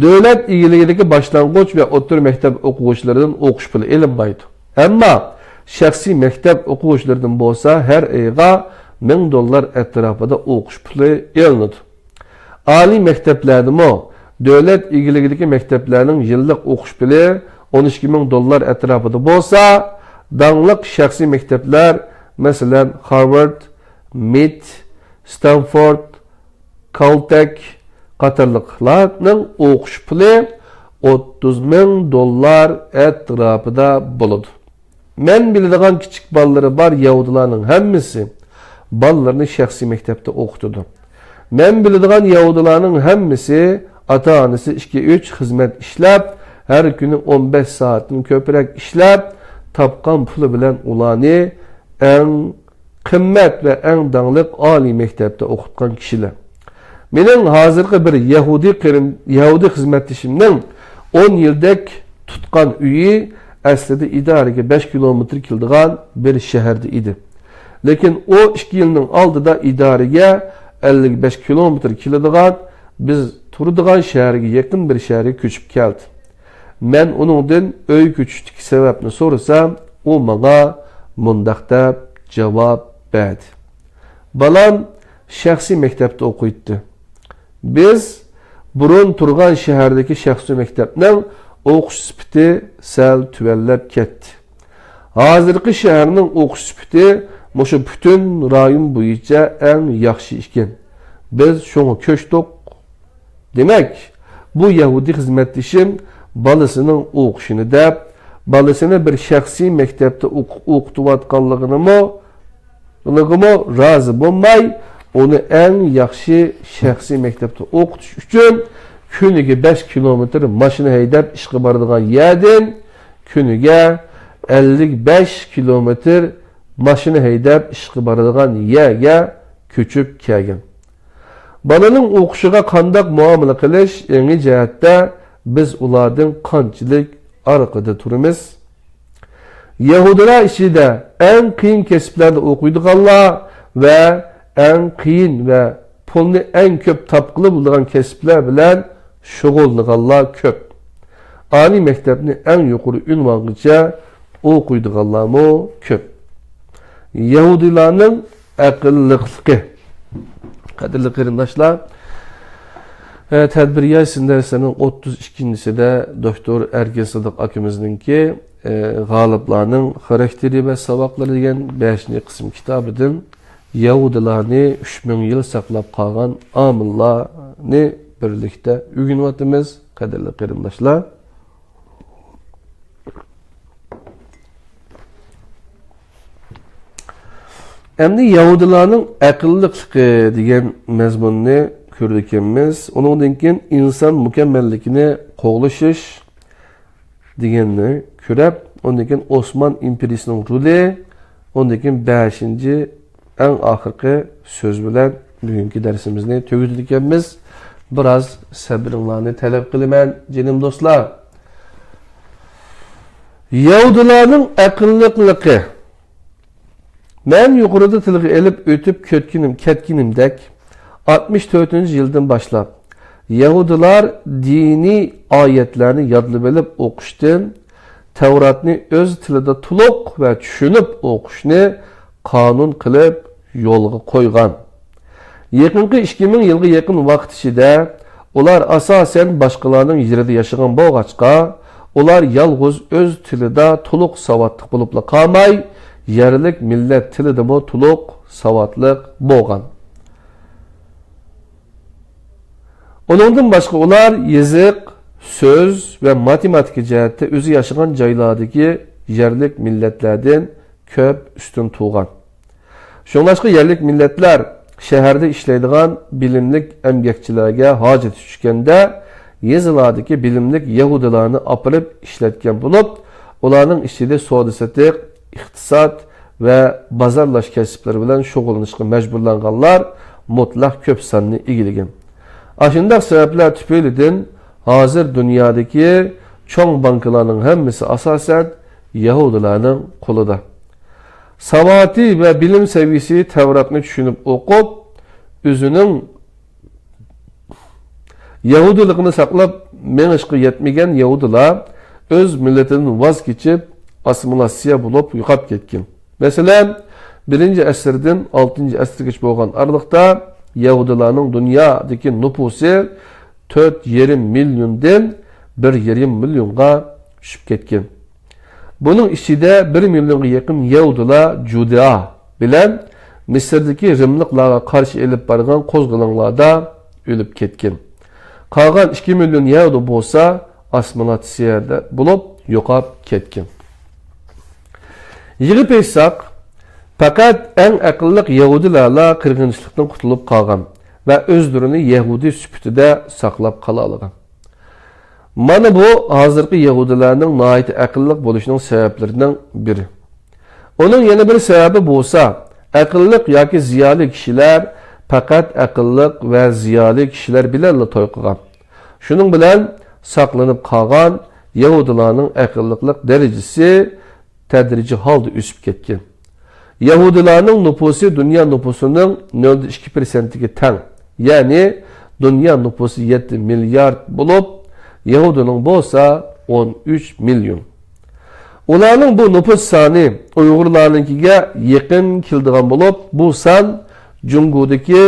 دۆلەت ئىگىلىكىدىكى باشلانغۇچ ۋە ئوتتۇرا مەكتەپ ئوقۇغۇچىلىرىدىن ئوقۇش پۇلى ئېلىنمايدۇ. ئەمما شەخسىي مەكتەپ ئوقۇغۇچىلىرىدىن بولسا ھەر ئايغا مىڭ دوللار ئەتراپىدا ئوقۇش پۇلى ئېلىنىدۇ. ئالىي مەكتەپلەردىمۇ دۆلەت ئىگىلىكىدىكى مەكتەپلەرنىڭ يىللىق ئوقۇش پۇلى ئون ئىككى مىڭ دوللار ئەتراپىدا بولسا، داڭلىق شەخسىي مەكتەپلەر، مەسىلەن، خارۋارد، مىت، ستانفورد، كالتەك قاتارلىقلارنىڭ ئوقۇش پۇلى ئوتتۇز مىڭ دوللار ئەتراپىدا بولىدۇ. مەن بىلىدىغان كىچىك بالىلىرى بار يەھۇدىيلارنىڭ ھەممىسى بالىلىرىنى شەخسىي مەكتەپتە ئوقۇتىدۇ. مەن بىلىدىغان يەھۇدىيلارنىڭ ھەممىسى ئاتا-ئانىسى ئىككى-ئۈچ خىزمەت ئىشلەپ، ھەر كۈنى ئون بەش سائەتتىن كۆپرەك ئىشلەپ، تاپقان پۇلى بىلەن ئۇلارنى ئەڭ قىممەت ۋە ئەڭ داڭلىق ئالىي مەكتەپتە ئوقۇتقان كىشىلەر. مېنىڭ ھازىرقى بىر يەھۇدىي قېرىن-، يەھۇدىي خىزمەتدىشىمنىڭ ئون يىلدەك تۇتقان ئۆيى ئەسلىدە ئىدارىگە بەش كىلومېتىر كېلىدىغان بىر شەھەردە ئىدى. لېكىن ئۇ ئىككى يىلنىڭ ئالدىدا ئىدارىگە ئەللىك بەش كىلومېتىر كېلىدىغان، بىز تۇرىدىغان شەھەرگە يېقىن بىر شەھەرگە كۆچۈپ كەلدى. مەن ئۇنىڭدىن ئۆي كۆچۈشتىكى سەۋەبنى سورىسام، ئۇ ماڭا مۇنداق دەپ جاۋاب بەردى: بالام شەخسىي مەكتەپتە ئوقۇيتتى. بىز بۇرۇن تۇرغان شەھەردىكى شەخسىي مەكتەپنىڭ ئوقۇش سۈپىتى سەل تۆۋەنلەپ كەتتى. ھازىرقى شەھەرنىڭ ئوقۇش سۈپىتى مۇشۇ پۈتۈن رايون بويىچە ئەڭ ياخشى ئىكەن. بىز شۇڭا كۆچتۇق. دېمەك، بۇ يەھۇدىي خىزمەتدىشىم بالىسىنىڭ ئوقۇشىنى دەپ، بالىسىنى بىر شەخسىي مەكتەپتە ئوقۇ-، ئوقۇتۇۋاتقانلىقىنىمۇ، لىقىمۇ رازى بولماي، ئۇنى ئەڭ ياخشى شەخسىي مەكتەپتە ئوقۇتۇش ئۈچۈن كۈنىگە بەش كىلومېتىر ماشىنا ھەيدەپ ئىشقا بارىدىغان يەردىن كۈنىگە ئەللىك بەش كىلومېتىر ماشىنا ھەيدەپ ئىشقا بارىدىغان يەرگە كۆچۈپ كەلگەن. بالىنىڭ ئوقۇشىغا قانداق مۇئامىلە قىلىش، ئېڭى جەھەتتە بىز ئۇلاردىن قانچىلىك ئارقىدا تۇرىمىز؟ يەھۇدىيلار ئىچىدە ئەڭ قىيىن كەسىپلەردە ئوقۇيدىغانلار ۋە ئەڭ قىيىن ۋە پۇلنى ئەڭ كۆپ تاپقىلى بولىدىغان كەسىپلەر بىلەن شۇغۇللىنىدىغانلار كۆپ. ئالىي مەكتەپنى ئەڭ يۇقىرى ئۇنۋانغىچە ئوقۇيدىغانلارمۇ كۆپ. يەھۇدىيلارنىڭ ئەقىللىقلىقى. قەدىرلىك قېرىنداشلار، ئە، تەدبىر ياي سىندەرسلەرنىڭ ئوتتۇز ئىككىنچىسىدە دوكتور ئەركىن سىدىق ئاكىمىزنىڭكى، ئە، غالىبلارنىڭ خاراكتېرى ۋە ساۋاقلىرى دېگەن بەشىنچى قىسىم كىتابىدىن يەھۇدىيلارنى ئۈچ مىڭ يىل ساقلاپ قالغان ئامىللارنى بىرلىكتە ئۆگىنىۋاتىمىز، قەدىرلىك قېرىنداشلار. ئەمدى يەھۇدىيلارنىڭ ئەقىللىقلىقى دېگەن مەزمۇننى كۆرىدىكەنمىز. ئۇنىڭدىن كېيىن ئىنسان مۇكەممەللىكىنى قوغلىشىش دېگەننى كۆرۈپ، ئۇندىن كېيىن ئوسمان ئىمپېرىيىسىنىڭ رولى، ئۇندىن كېيىن بەشىنچى ئەڭ ئاخىرقى سۆز بىلەن بۈگۈنكى دەرسىمىزنى تۈگىتىدىكەنمىز. بىراز سەبرىڭلارنى تەلەپ قىلىمەن، جېنىم دوستلار. يەھۇدىيلارنىڭ ئەقىللىقلىقى. مەن يۇقىرىدا تىلغا ئېلىپ ئۆتۈپ كەتكىنىم-، كەتكىنىمدەك، ئاتمىش تۆتىنچى يىلدىن باشلاپ، يەھۇدىيلار دىنىي ئايەتلەرنى يادلىۋېلىپ ئوقۇشتىن، تەۋراتنى ئۆز تىلىدا تولۇق ۋە چۈشىنىپ ئوقۇشنى قانۇن قىلىپ يولغا قويغان. يېقىنقى ئىككى مىڭ يىلغا يېقىن ۋاقىت ئىچىدە ئۇلار ئاساسەن باشقىلارنىڭ يېرىدە ياشىغان بولغاچقا، ئۇلار يالغۇز ئۆز تىلىدا تولۇق ساۋاتلىق بولۇپلا قالماي، يەرلىك مىللەت تىلىدىمۇ تولۇق ساۋاتلىق بولغان. ئۇنىڭدىن باشقا ئۇلار يېزىق، سۆز ۋە ماتېماتىكا جەھەتتە ئۆزى ياشىغان جايلاردىكى يەرلىك مىللەتلەردىن كۆپ ئۈستۈن تۇرغان. شۇڭلاشقا يەرلىك مىللەتلەر شەھەردە ئىشلەيدىغان بىلىملىك ئەمگەكچىلەرگە ھاجىتى چۈشكەندە، يېزىلاردىكى بىلىملىك يەھۇدىيلارنى ئاپىرىپ ئىشلەتكەن بولۇپ، ئۇلارنىڭ ئىچىدە سودا-سېتىق، ئىقتىساد ۋە بازارلاش كەسىپلىرى بىلەن شۇغۇللىنىشقا مەجبۇرلانغانلار مۇتلەق كۆپ ساننى ئىگىلىگەن. ئاشۇنداق سەۋەبلەر تۈپەيلىدىن ھازىر دۇنيادىكى چوڭ بانكىلارنىڭ ھەممىسى ئاساسەن يەھۇدىيلارنىڭ قولىدا. ساۋاتى ۋە بىلىم سەۋىيىسى تەۋراتنى چۈشىنىپ ئوقۇپ، ئۆزىنىڭ يەھۇدىيلىقىنى ساقلاپ مېڭىشقا يەتمىگەن يەھۇدىيلار ئۆز مىللىتىدىن ۋاز كېچىپ، ئاسسىمىلياتسىيە بولۇپ يوقاپ كەتكەن. مەسىلەن، بىرىنچى ئەسىردىن ئالتىنچى ئەسىرگىچە بولغان ئارىلىقتا يەھۇدىيلارنىڭ دۇنيادىكى نوپۇسى تۆت يېرىم مىليوندىن بىر يېرىم مىليونغا چۈشۈپ كەتكەن. بۇنىڭ ئىچىدە بىر مىليونغا يېقىن يەھۇدىيلار جۇدېئا بىلەن مىسىردىكى رىملىقلارغا قارشى ئېلىپ بارغان قوزغىلىڭلاردا ئۆلۈپ كەتكەن. قالغان ئىككى مىليون يەھۇدىي بولسا ئاسسىمىلياتسىيە بولۇپ يوقاپ كەتكەن. يىغىپ ئېيتساق، پەقەت ئەڭ ئەقىللىق يەھۇدىيلارلا قىرغىنچىلىقتىن قۇتۇلۇپ قالغان ۋە ئۆزلىرىنى يەھۇدىي سۈپىتىدە ساقلاپ قالالىغان. مانا بۇ ھازىرقى يەھۇدىيلارنىڭ ناھايىتى ئەقىللىق بولۇشىنىڭ سەۋەبلىرىنىڭ بىرى. ئۇنىڭ يەنە بىر سەۋەبى بولسا، ئەقىللىق ياكى زىيالىي كىشىلەر پەقەت ئەقىللىق ۋە زىيالىي كىشىلەر بىلەنلا توي قىلغان. شۇنىڭ بىلەن ساقلىنىپ قالغان يەھۇدىيلارنىڭ ئەقىللىقلىق دەرىجىسى تەدرىجىي ھالدا ئۆسۈپ كەتكەن. يەھۇدىيلارنىڭ نوپۇسى دۇنيا نوپۇسىنىڭ نۆل پۈتۈن ئىككى پىرسەنتىگە تەڭ، يەنى دۇنيا نوپۇسى يەتتە مىليارد بولۇپ، يەھۇدىينىڭ بولسا ئون ئۈچ مىليون. ئۇلارنىڭ بۇ نوپۇس سانى ئۇيغۇرلارنىڭكىگە يېقىن كېلىدىغان بولۇپ، بۇ سان جۇڭگودىكى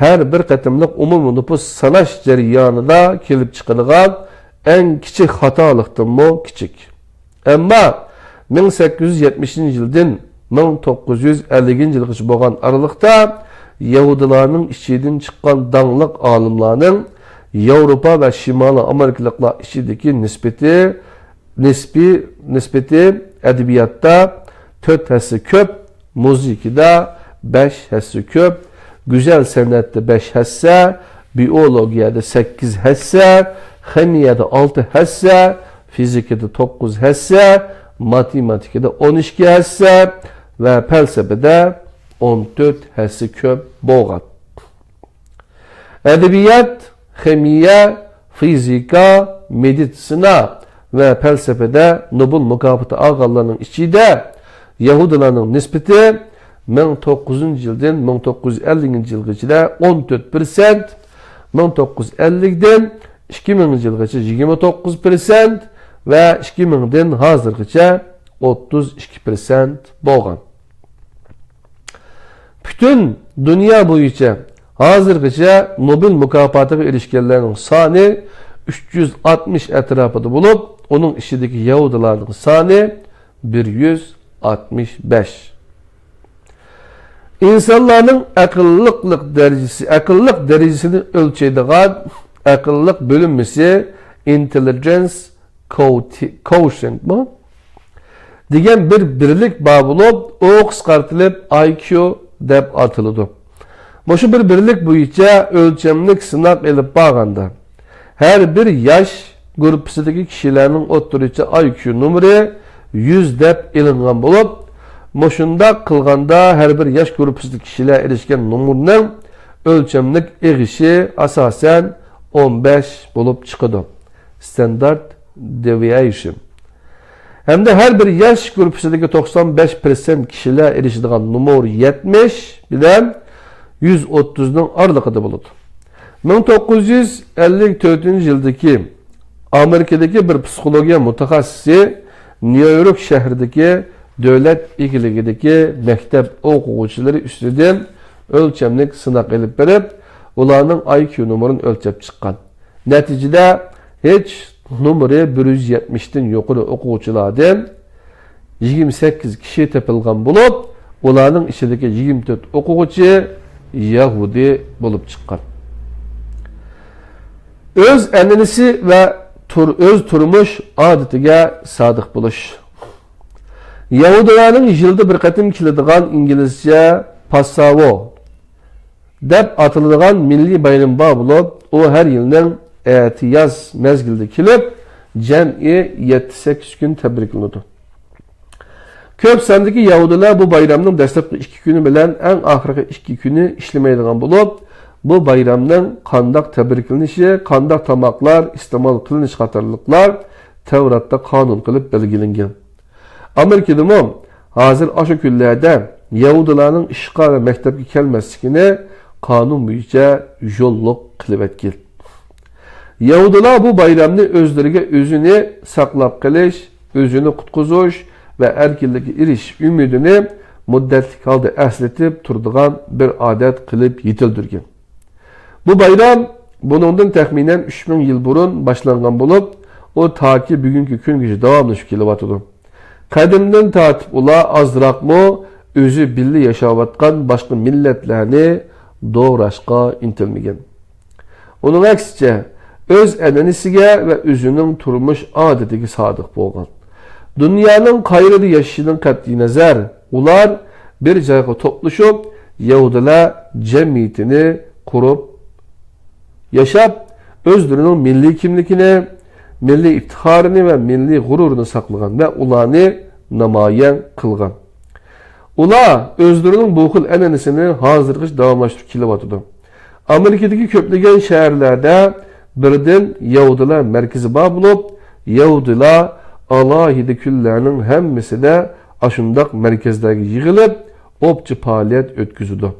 ھەر بىر قېتىملىق ئومۇمىي نوپۇس ساناش جەريانىدا كېلىپ چىقىدىغان ئەڭ كىچىك خاتالىقتىنمۇ كىچىك. ئەمما مىڭ سەككىز يۈز يەتمىشىنچى يىلدىن مىڭ توققۇز يۈز ئەللىكىنچى يىلغىچە بولغان ئارىلىقتا يەھۇدىيلارنىڭ ئىچىدىن چىققان داڭلىق ئالىملارنىڭ ياۋروپا ۋە شىمالىي ئامېرىكىلىقلار ئىچىدىكى نىسبىتى، نىسبىي، نىسبىتى ئەدەبىياتتا تۆت ھەسسە كۆپ، مۇزىكىدا بەش ھەسسە كۆپ، گۈزەل سەنئەتتە بەش ھەسسە، بىئولوگىيەدە سەككىز ھەسسە، خىمىيەدە ئالتە ھەسسە، فىزىكىدا توققۇز ھەسسە، ماتېماتىكىدا ئون ئىككى ھەسسە ۋە پەلسەپىدە ئون تۆت ھەسسە كۆپ بولغان. ئەدەبىيات، خىمىيە، فىزىكا، مېدىتسىنا ۋە پەلسەپىدە نوبېل مۇكاپاتى ئالغانلارنىڭ ئىچىدە يەھۇدىيلارنىڭ نىسبىتى مىڭ توققۇزىنچى يىلدىن مىڭ توققۇز يۈز ئەللىكىنچى يىلغىچە ئون تۆت پىرسەنت، مىڭ توققۇز يۈز ئەللىكتىن ئىككى مىڭىنچى يىلغىچە يىگىرمە توققۇز پىرسەنت ۋە ئىككى مىڭدىن ھازىرغىچە ئوتتۇز ئىككى پىرسەنت بولغان. پۈتۈن دۇنيا بويىچە ھازىرغىچە نوبېل مۇكاپاتىغا ئېرىشكەنلەرنىڭ سانى ئۈچ يۈز ئاتمىش ئەتراپىدا بولۇپ، ئۇنىڭ ئىچىدىكى يەھۇدىيلارنىڭ سانى بىر يۈز ئاتمىش بەش. ئىنسانلارنىڭ ئەقىللىقلىق دەرىجىسى، ئەقىللىق دەرىجىسىنى ئۆلچەيدىغان ئەقىللىق بۆلۈنمىسى، intelligence quotient مۇ؟ دېگەن بىر بىرلىك بار بولۇپ، ئۇ قىسقارتىلىپ ئاي كيۇ دەپ ئاتىلىدۇ. مۇشۇ بىر بىرلىك بويىچە ئۆلچەملىك سىناق ئېلىپ بارغاندا، ھەر بىر ياش گۇرۇپپىسىدىكى كىشىلەرنىڭ ئوتتۇرىچە ئاي كيۇ نومۇرى يۈز دەپ ئېلىنغان بولۇپ، مۇشۇنداق قىلغاندا ھەر بىر ياش گۇرۇپپىسىدىكى كىشىلەر ئېرىشكەن نومۇرنىڭ ئۆلچەملىك ئېغىشى ئاساسەن ئون بەش بولۇپ چىقىدۇ. Standard deviation. ھەمدە ھەر بىر ياش گۇرۇپپىسىدىكى توقسان بەش پىرسەنت كىشىلەر ئېرىشىدىغان نومۇر يەتمىش بىلەن يۈز ئوتتۇزنىڭ ئارىلىقىدا بولىدۇ. مىڭ توققۇز يۈز ئەللىك تۆتىنچى يىلدىكى ئامېرىكىدىكى بىر پسىخولوگىيە مۇتەخەسسىسى نيۇ يورك شەھىرىدىكى دۆلەت ئىگىلىكىدىكى مەكتەپ ئوقۇغۇچىلىرى ئۈستىدىن ئۆلچەملىك سىناق ئېلىپ بېرىپ، ئۇلارنىڭ ئاي كيۇ نومۇرىنى ئۆلچەپ چىققان. نەتىجىدە، ھېچ نومۇرى بىر يۈز يەتمىشتىن يۇقىرى ئوقۇغۇچىلاردىن يىگىرمە سەككىز كىشى تېپىلغان بولۇپ، ئۇلارنىڭ ئىچىدىكى يىگىرمە تۆت ئوقۇغۇچى يەھۇدىي بولۇپ چىققان. ئۆز ئەنئەنىسى ۋە تۇر-، ئۆز تۇرمۇش ئادىتىگە سادىق بولۇش. يەھۇدىيلارنىڭ يىلدا بىر قېتىم كېلىدىغان ئىنگلىزچە پاسساۋو دەپ ئاتىلىدىغان مىللىي بايرىمى بار بولۇپ، ئۇ ھەر يىلنىڭ ئەتىياز مەزگىلىدە كېلىپ، جەمئىي يەتتە سەككىز كۈن تەبرىكلىنىدۇ. كۆپ ساندىكى يەھۇدىيلار بۇ بايرامنىڭ دەسلەپكى ئىككى كۈنى بىلەن ئەڭ ئاخىرقى ئىككى كۈنى ئىشلىمەيدىغان بولۇپ، بۇ بايرامنىڭ قانداق تەبرىكلىنىشى، قانداق تاماقلار ئىستېمال قىلىنىشى قاتارلىقلار تەۋراتتا قانۇن قىلىپ بەلگىلەنگەن. ئامېرىكىدىمۇ ھازىر ئاشۇ كۈنلەردە يەھۇدىيلارنىڭ ئىشقا ۋە مەكتەپكە كەلمەسلىكىنى قانۇن بويىچە يوللۇق قىلىۋەتكەن. يەھۇدىيلار بۇ بايرامنى ئۆزلىرىگە ئۆزىنى ساقلاپ قېلىش، ئۆزىنى قۇتقۇزۇش ۋە ئەركىنلىككە ئېرىشىش ئۈمىدىنى مۇددەتلىك ھالدا ئەسلىتىپ تۇرىدىغان بىر ئادەت قىلىپ يېتىلدۈرگەن. بۇ بايرام بۇنىڭدىن تەخمىنەن ئۈچ مىڭ يىل بۇرۇن باشلانغان بولۇپ، ئۇ تاكى بۈگۈنكى كۈنگىچە داۋاملىشىپ كېلىۋاتىدۇ. قەدىمدىن تارتىپ ئۇلار ئازراقمۇ ئۆزى بىللە ياشاۋاتقان باشقا مىللەتلەرنى دوغراشقا ئىنتىلمىگەن. ئۇنىڭ ئەكسىچە، ئۆز ئەنئەنىسىگە ۋە ئۆزىنىڭ تۇرمۇش ئادىتىگە سادىق بولغان. دۇنيانىڭ قايىرىدا ياشىشىدىن قەتئىينەزەر، ئۇلار بىر جايغا توپلىشىپ، يەھۇدىيلار جەمئىيىتىنى قۇرۇپ ياشاپ، ئۆزلىرىنىڭ مىللىي كىملىكىنى، مىللىي ئىپتىخارىنى ۋە مىللىي غۇرۇرىنى ساقلىغان ۋە ئۇلارنى نامايان قىلغان. ئۇلار ئۆزلىرىنىڭ بۇ خىل ئەنئەنىسىنى ھازىرغىچە داۋاملاشتۇرۇپ كېلىۋاتىدۇ. ئامېرىكىدىكى كۆپلىگەن شەھەرلەردە بىردىن يەھۇدىيلار مەركىزى بار بولۇپ، يەھۇدىيلار ئالاھىدە كۈنلەرنىڭ ھەممىسىدە ئاشۇنداق مەركەزلەرگە يىغىلىپ، ئوپچە پائالىيەت ئۆتكۈزىدۇ.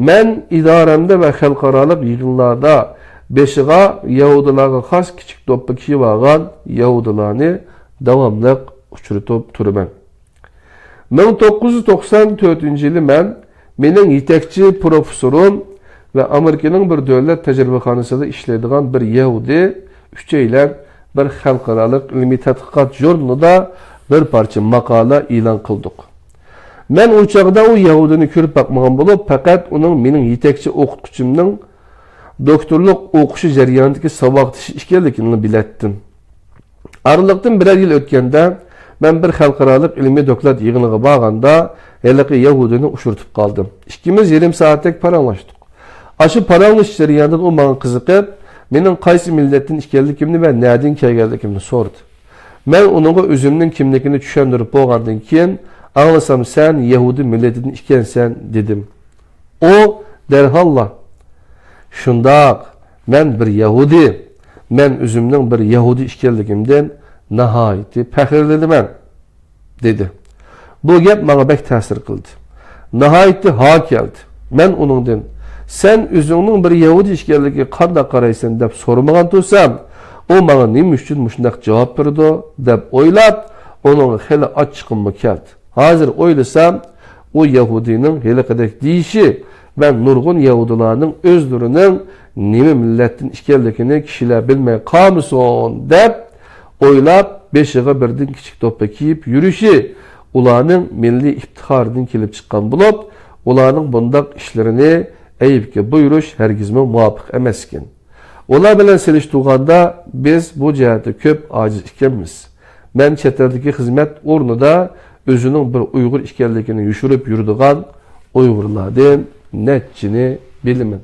مەن ئىدارەمدە ۋە خەلقئارالىق يىغىنلاردا بېشىغا يەھۇدىيلارغا خاس كىچىك دوپپا كىيىۋالغان يەھۇدىيلارنى داۋاملىق ئۇچرىتىپ تۇرىمەن. مىڭ توققۇز يۈز توقسان تۆتىنچى يىلى مەن، مېنىڭ يېتەكچى پروفېسسورۇم ۋە ئامېرىكىنىڭ بىر دۆلەت تەجرىبىخانىسىدا ئىشلەيدىغان بىر يەھۇدىي ئۈچەيلەن بىر خەلقئارالىق ئىلمىي تەتقىقات ژۇرنىلىدا بىر پارچە ماقالە ئېلان قىلدۇق. مەن ئۇ چاغدا ئۇ يەھۇدىينى كۆرۈپ باقمىغان بولۇپ، پەقەت ئۇنىڭ مېنىڭ يېتەكچى ئوقۇتقۇچىمنىڭ دوكتورلۇق ئوقۇشى جەريانىدىكى ساۋاقدىشى ئىكەنلىكىنىلا بىلەتتىم. ئارىلىقتىن بىرەر يىل ئۆتكەندە، مەن بىر خەلقئارالىق ئىلمىي دوكلات يىغىنىغا بارغاندا، ھېلىقى يەھۇدىينى ئۇچرىتىپ قالدىم. ئىككىمىز يېرىم سائەتتەك پاراڭلاشتۇق. ئاشۇ پاراڭلىشىش جەريانىدا ئۇ ماڭا قىزىقىپ، مېنىڭ قايسى مىللەتتىن ئىكەنلىكىمنى ۋە نەدىن كەلگەنلىكىمنى سورىدى. مەن ئۇنىڭغا ئۆزۈمنىڭ كىملىكىنى چۈشەندۈرۈپ بولغاندىن كېيىن، ئاڭلىسام، سەن يەھۇدىي مىللىتىدىن ئىكەنسەن، دېدىم. ئۇ دەرھاللا، شۇنداق، مەن بىر يەھۇدىي، مەن ئۆزۈمنىڭ بىر يەھۇدىي ئىكەنلىكىمدىن ناھايىتى پەخىرلىنىمەن، دېدى. بۇ گەپ ماڭا بەك تەسىر قىلدى. ناھايىتى ھا كەلدى. مەن ئۇنىڭدىن، سەن ئۆزۈڭنىڭ بىر يەھۇدىي ئىكەنلىكىگە قانداق قارايسەن، دەپ سورىمىغان تۇرسام، ئۇ ماڭا نېمە ئۈچۈن مۇشۇنداق جاۋاب بېرىدۇ، دەپ ئويلاپ، ئۇنىڭغا خېلى ئاچچىقىممۇ كەلدى. ھازىر ئويلىسام، ئۇ يەھۇدىينىڭ ھېلىقىدەك دېيىشى ۋە نۇرغۇن يەھۇدىيلارنىڭ ئۆزلىرىنىڭ نېمە مىللەتتىن ئىكەنلىكىنى كىشىلەر بىلمەي قالمىسۇن دەپ ئويلاپ، بېشىغا بىردىن كىچىك دوپپا كىيىپ يۈرۈشى ئۇلارنىڭ مىللىي ئىپتىخارىدىن كېلىپ چىققان بولۇپ، ئۇلارنىڭ بۇنداق ئىشلىرىنى ئەيىبكە بۇيرۇش ھەرگىزمۇ مۇۋاپىق ئەمەس ئىكەن. ئۇلار بىلەن سېلىشتۇرغاندا، بىز بۇ جەھەتتە كۆپ ئاجىز ئىكەنمىز. مەن چەت ئەلدىكى خىزمەت ئورنىدا ئۆزىنىڭ بىر ئۇيغۇر ئىكەنلىكىنى يوشۇرۇپ يۈرىدىغان ئۇيغۇرلاردىن نەچچىنى بىلىمەن.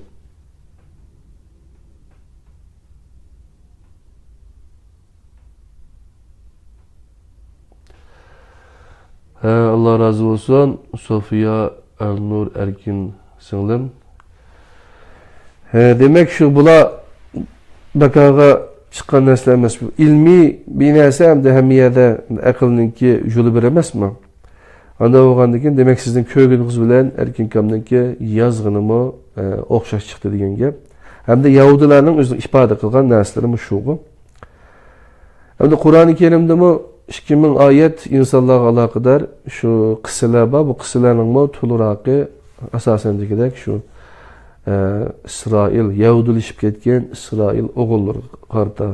ھە، ئاللا رازى بولسۇن، سوفىيا ئەلنۇر ئەركىن سىڭلىم. ھە، دېمەك، شۇ بۇلار بەكاغا چىققان نەرسىلەر ئەمەس بۇ. ئىلمىي بىر نەرسە ھەمدە ھەممە يەردە ئەقىلنىڭكى يولى بىر ئەمەسمۇ؟ ئانداق بولغاندىن كېيىن، دېمەك، سىزنىڭ كۆرگىنىڭىز بىلەن ئەركىن ئاكامنىڭكى يازغىنىمۇ، ئە، ئوخشاش چىقتى دېگەن گەپ. ھەمدە يەھۇدىيلارنىڭ ئۆزىنىڭ ئىپادە قىلغان نەرسىلىرىمۇ شۇغۇ. ھەمدە قۇرئانى كەرىمدىمۇ ئىككى مىڭ ئايەت ئىنسانلارغا ئالاقىدار شۇ قىسسىلەر بار. بۇ قىسسىلەرنىڭمۇ تولىراقى ئاساسەن دېگۈدەك شۇ، ئە، ئىسرائىل، يەھۇدىيلىشىپ كەتكەن ئىسرائىل ئوغۇللىرىغا قارىتا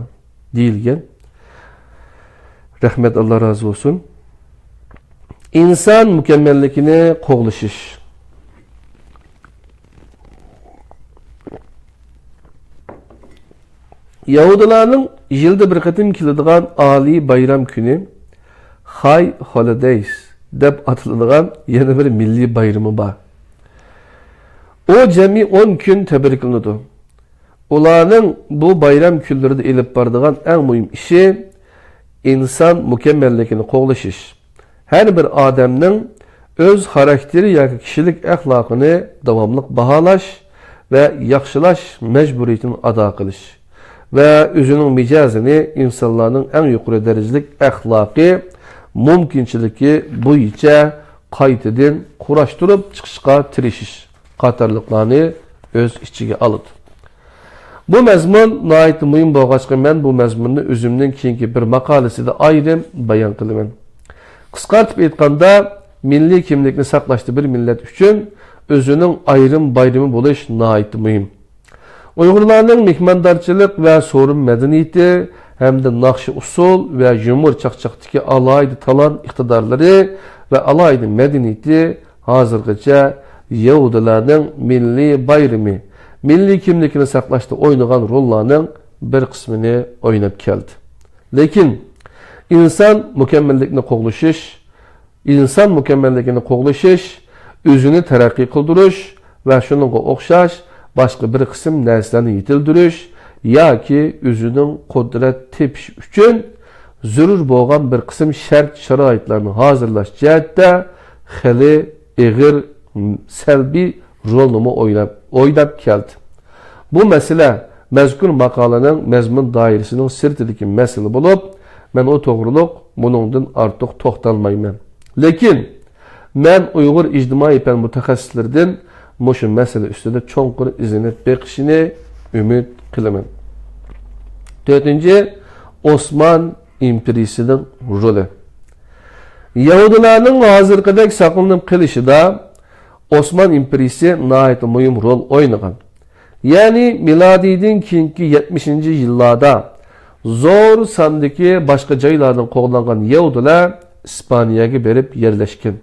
دېيىلگەن. رەھمەت، ئاللا رازى بولسۇن. ئىنسان مۇكەممەللىكىنى قوغلىشىش. يەھۇدىيلارنىڭ يىلدا بىر قېتىم كېلىدىغان ئالىي بايرام كۈنى، خاي خولىدەيس دەپ ئاتىلىدىغان يەنە بىر مىللىي بايرىمى بار. ئۇ جەمئىي ئون كۈن تەبرىكلىنىدۇ. ئۇلارنىڭ بۇ بايرام كۈنلىرىدە ئېلىپ بارىدىغان ئەڭ مۇھىم ئىشى ئىنسان مۇكەممەللىكىنى قوغلىشىش. ھەر بىر ئادەمنىڭ ئۆز خاراكتېرى ياكى كىشىلىك ئەخلاقىنى داۋاملىق باھالاش ۋە ياخشىلاش مەجبۇرىيىتىنى ئادا قىلىش ۋە ئۆزىنىڭ مىجەزىنى ئىنسانلارنىڭ ئەڭ يۇقىرى دەرىجىلىك ئەخلاقىي مۇمكىنچىلىكى بويىچە قايتىدىن قۇراشتۇرۇپ چىقىشقا تىرىشىش قاتارلىقلارنى ئۆز ئىچىگە ئالىدۇ. بۇ مەزمۇن ناھايىتى مۇھىم بولغاچقا، مەن بۇ مەزمۇننى ئۆزۈمنىڭ كېيىنكى بىر ماقالىسىدە ئايرىم بايان قىلىمەن. قىسقارتىپ ئېيتقاندا، مىللىي كىملىكنى ساقلاشتا بىر مىللەت ئۈچۈن ئۆزىنىڭ ئايرىم بايرىمى بولۇش ناھايىتى مۇھىم. ئۇيغۇرلارنىڭ مېھماندارچىلىق ۋە سورۇن مەدەنىيىتى ھەمدە ناخشا ئۇسسۇل ۋە يۇمۇر چاقچاقتىكى ئالاھىدە تالانت ئىقتىدارلىرى ۋە ئالاھىدە مەدەنىيىتى ھازىرغىچە يەھۇدىيلارنىڭ مىللىي بايرىمى، مىللىي كىملىكىنى ساقلاشتا ئوينىغان روللارنىڭ بىر قىسمىنى ئويناپ كەلدى. لېكىن ئىنسان مۇكەممەللىكنى قوغلىشىش، ئىنسان مۇكەممەللىكىنى قوغلىشىش، ئۆزىنى تەرەققىي قىلدۇرۇش ۋە شۇنىڭغا ئوخشاش باشقا بىر قىسىم نەرسىلەرنى يېتىلدۈرۈش ياكى ئۆزىنىڭ قۇدرەت تېپىش ئۈچۈن زۆرۈر بولغان بىر قىسىم شەرت-شارائىتلارنى ھازىرلاش جەھەتتە خېلى ئېغىر، سەلبىي رولنىمۇ ئويناپ، ئويناپ كەلدى. بۇ مەسىلە مەزكۇر ماقالىنىڭ مەزمۇن دائىرىسىنىڭ سىرتىدىكى مەسىلە بولۇپ، مەن ئۇ توغرۇلۇق بۇنىڭدىن ئارتۇق توختالمايمەن. لېكىن مەن ئۇيغۇر ئىجتىمائىي پەن مۇتەخەسسىسلىرىدىن مۇشۇ مەسىلە ئۈستىدە چوڭقۇر ئىزدىنىپ بېقىشىنى ئۈمىد قىلىمەن. تۆتىنچى، ئوسمان ئىمپېرىيىسىنىڭ رولى. يەھۇدىيلارنىڭ ھازىرقىدەك ساقلىنىپ قېلىشىدا ئوسمان ئىمپېرىيىسى ناھايىتى مۇھىم رول ئوينىغان. يەنى مىلادىيدىن كېيىنكى يەتمىشىنچى يىللاردا زور ساندىكى باشقا جايلاردىن قوغلانغان يەھۇدىيلار ئىسپانىيەگە بېرىپ يەرلەشكەن.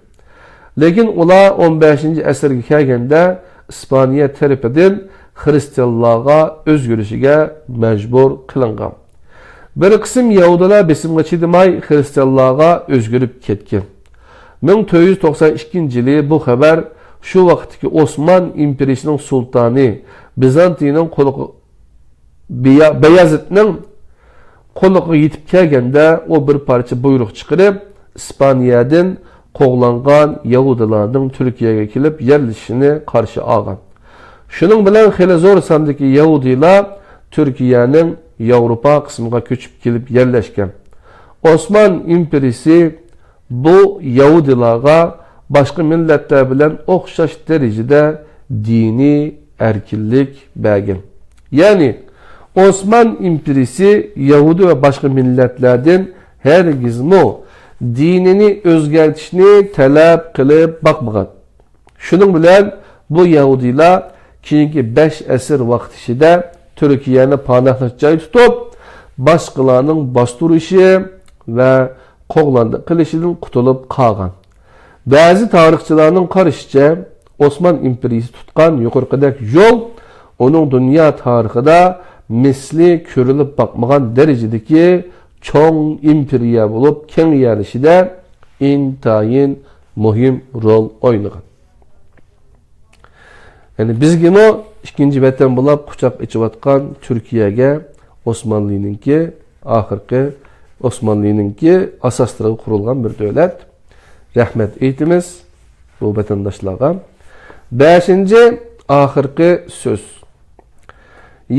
لېكىن ئۇلار ئون بەشىنچى ئەسىرگە كەلگەندە ئىسپانىيە تەرىپىدىن خىرىستىيانلارغا ئۆزگىرىشىگە مەجبۇر قىلىنغان. بىر قىسىم يەھۇدىيلار بېسىمغا چىدىماي خىرىستىيانلارغا ئۆزگىرىپ كەتكەن. مىڭ تۆت يۈز توقسان ئىككىنچى يىلى بۇ خەۋەر شۇ ۋاقىتتىكى ئوسمان ئىمپېرىيىسىنىڭ سۇلتانى بىزانتىينىڭ قولىغا بىيا-، بايازىدنىڭ قولىغا يېتىپ كەلگەندە، ئۇ بىر پارچە بۇيرۇق چىقىرىپ، ئىسپانىيەدىن قوغلانغان يەھۇدىيلارنىڭ تۈركىيەگە كېلىپ يەرلىشىشىنى قارشى ئالغان. شۇنىڭ بىلەن خېلى زور ساندىكى يەھۇدىيلار تۈركىيەنىڭ ياۋروپا قىسمىغا كۆچۈپ كېلىپ يەرلەشكەن. ئوسمان ئىمپېرىيىسى بۇ يەھۇدىيلارغا باشقا مىللەتلەر بىلەن ئوخشاش دەرىجىدە دىنىي ئەركىنلىك بەرگەن. يەنى، ئوسمان ئىمپېرىيىسى يەھۇدىي ۋە باشقا مىللەتلەردىن ھەرگىزمۇ دىنىنى ئۆزگەرتىشنى تەلەپ قىلىپ باقمىغان. شۇنىڭ بىلەن بۇ يەھۇدىيلار كېيىنكى بەش ئەسىر ۋاقىت ئىچىدە تۈركىيەنى پاناھلىق جاي تۇتۇپ، باشقىلارنىڭ باستۇرۇشى ۋە قوغلاندى قىلىشىدىن قۇتۇلۇپ قالغان. بەزى تارىخچىلارنىڭ قارىشىچە، ئوسمان ئىمپېرىيىسى تۇتقان يۇقىرىقىدەك يول ئۇنىڭ دۇنيا تارىخىدا مىسلى كۆرۈلۈپ باقمىغان دەرىجىدىكى چوڭ ئىمپېرىيە بولۇپ كېڭىيەلىشىدە ئىنتايىن مۇھىم رول ئوينىغان. يەنى بىزگىمۇ ئىككىنچى ۋەتەن بولاپ قۇچاق ئېچىۋاتقان تۈركىيەگە ئوسمانلىنىڭكى ئاخىرقى، ئوسمانلىنىڭكى ئاساسلىرىغا قۇرۇلغان بىر دۆلەت. رەھمەت ئېيتىمىز بۇ ۋەتەنداشلارغا. بەشىنچى، ئاخىرقى سۆز.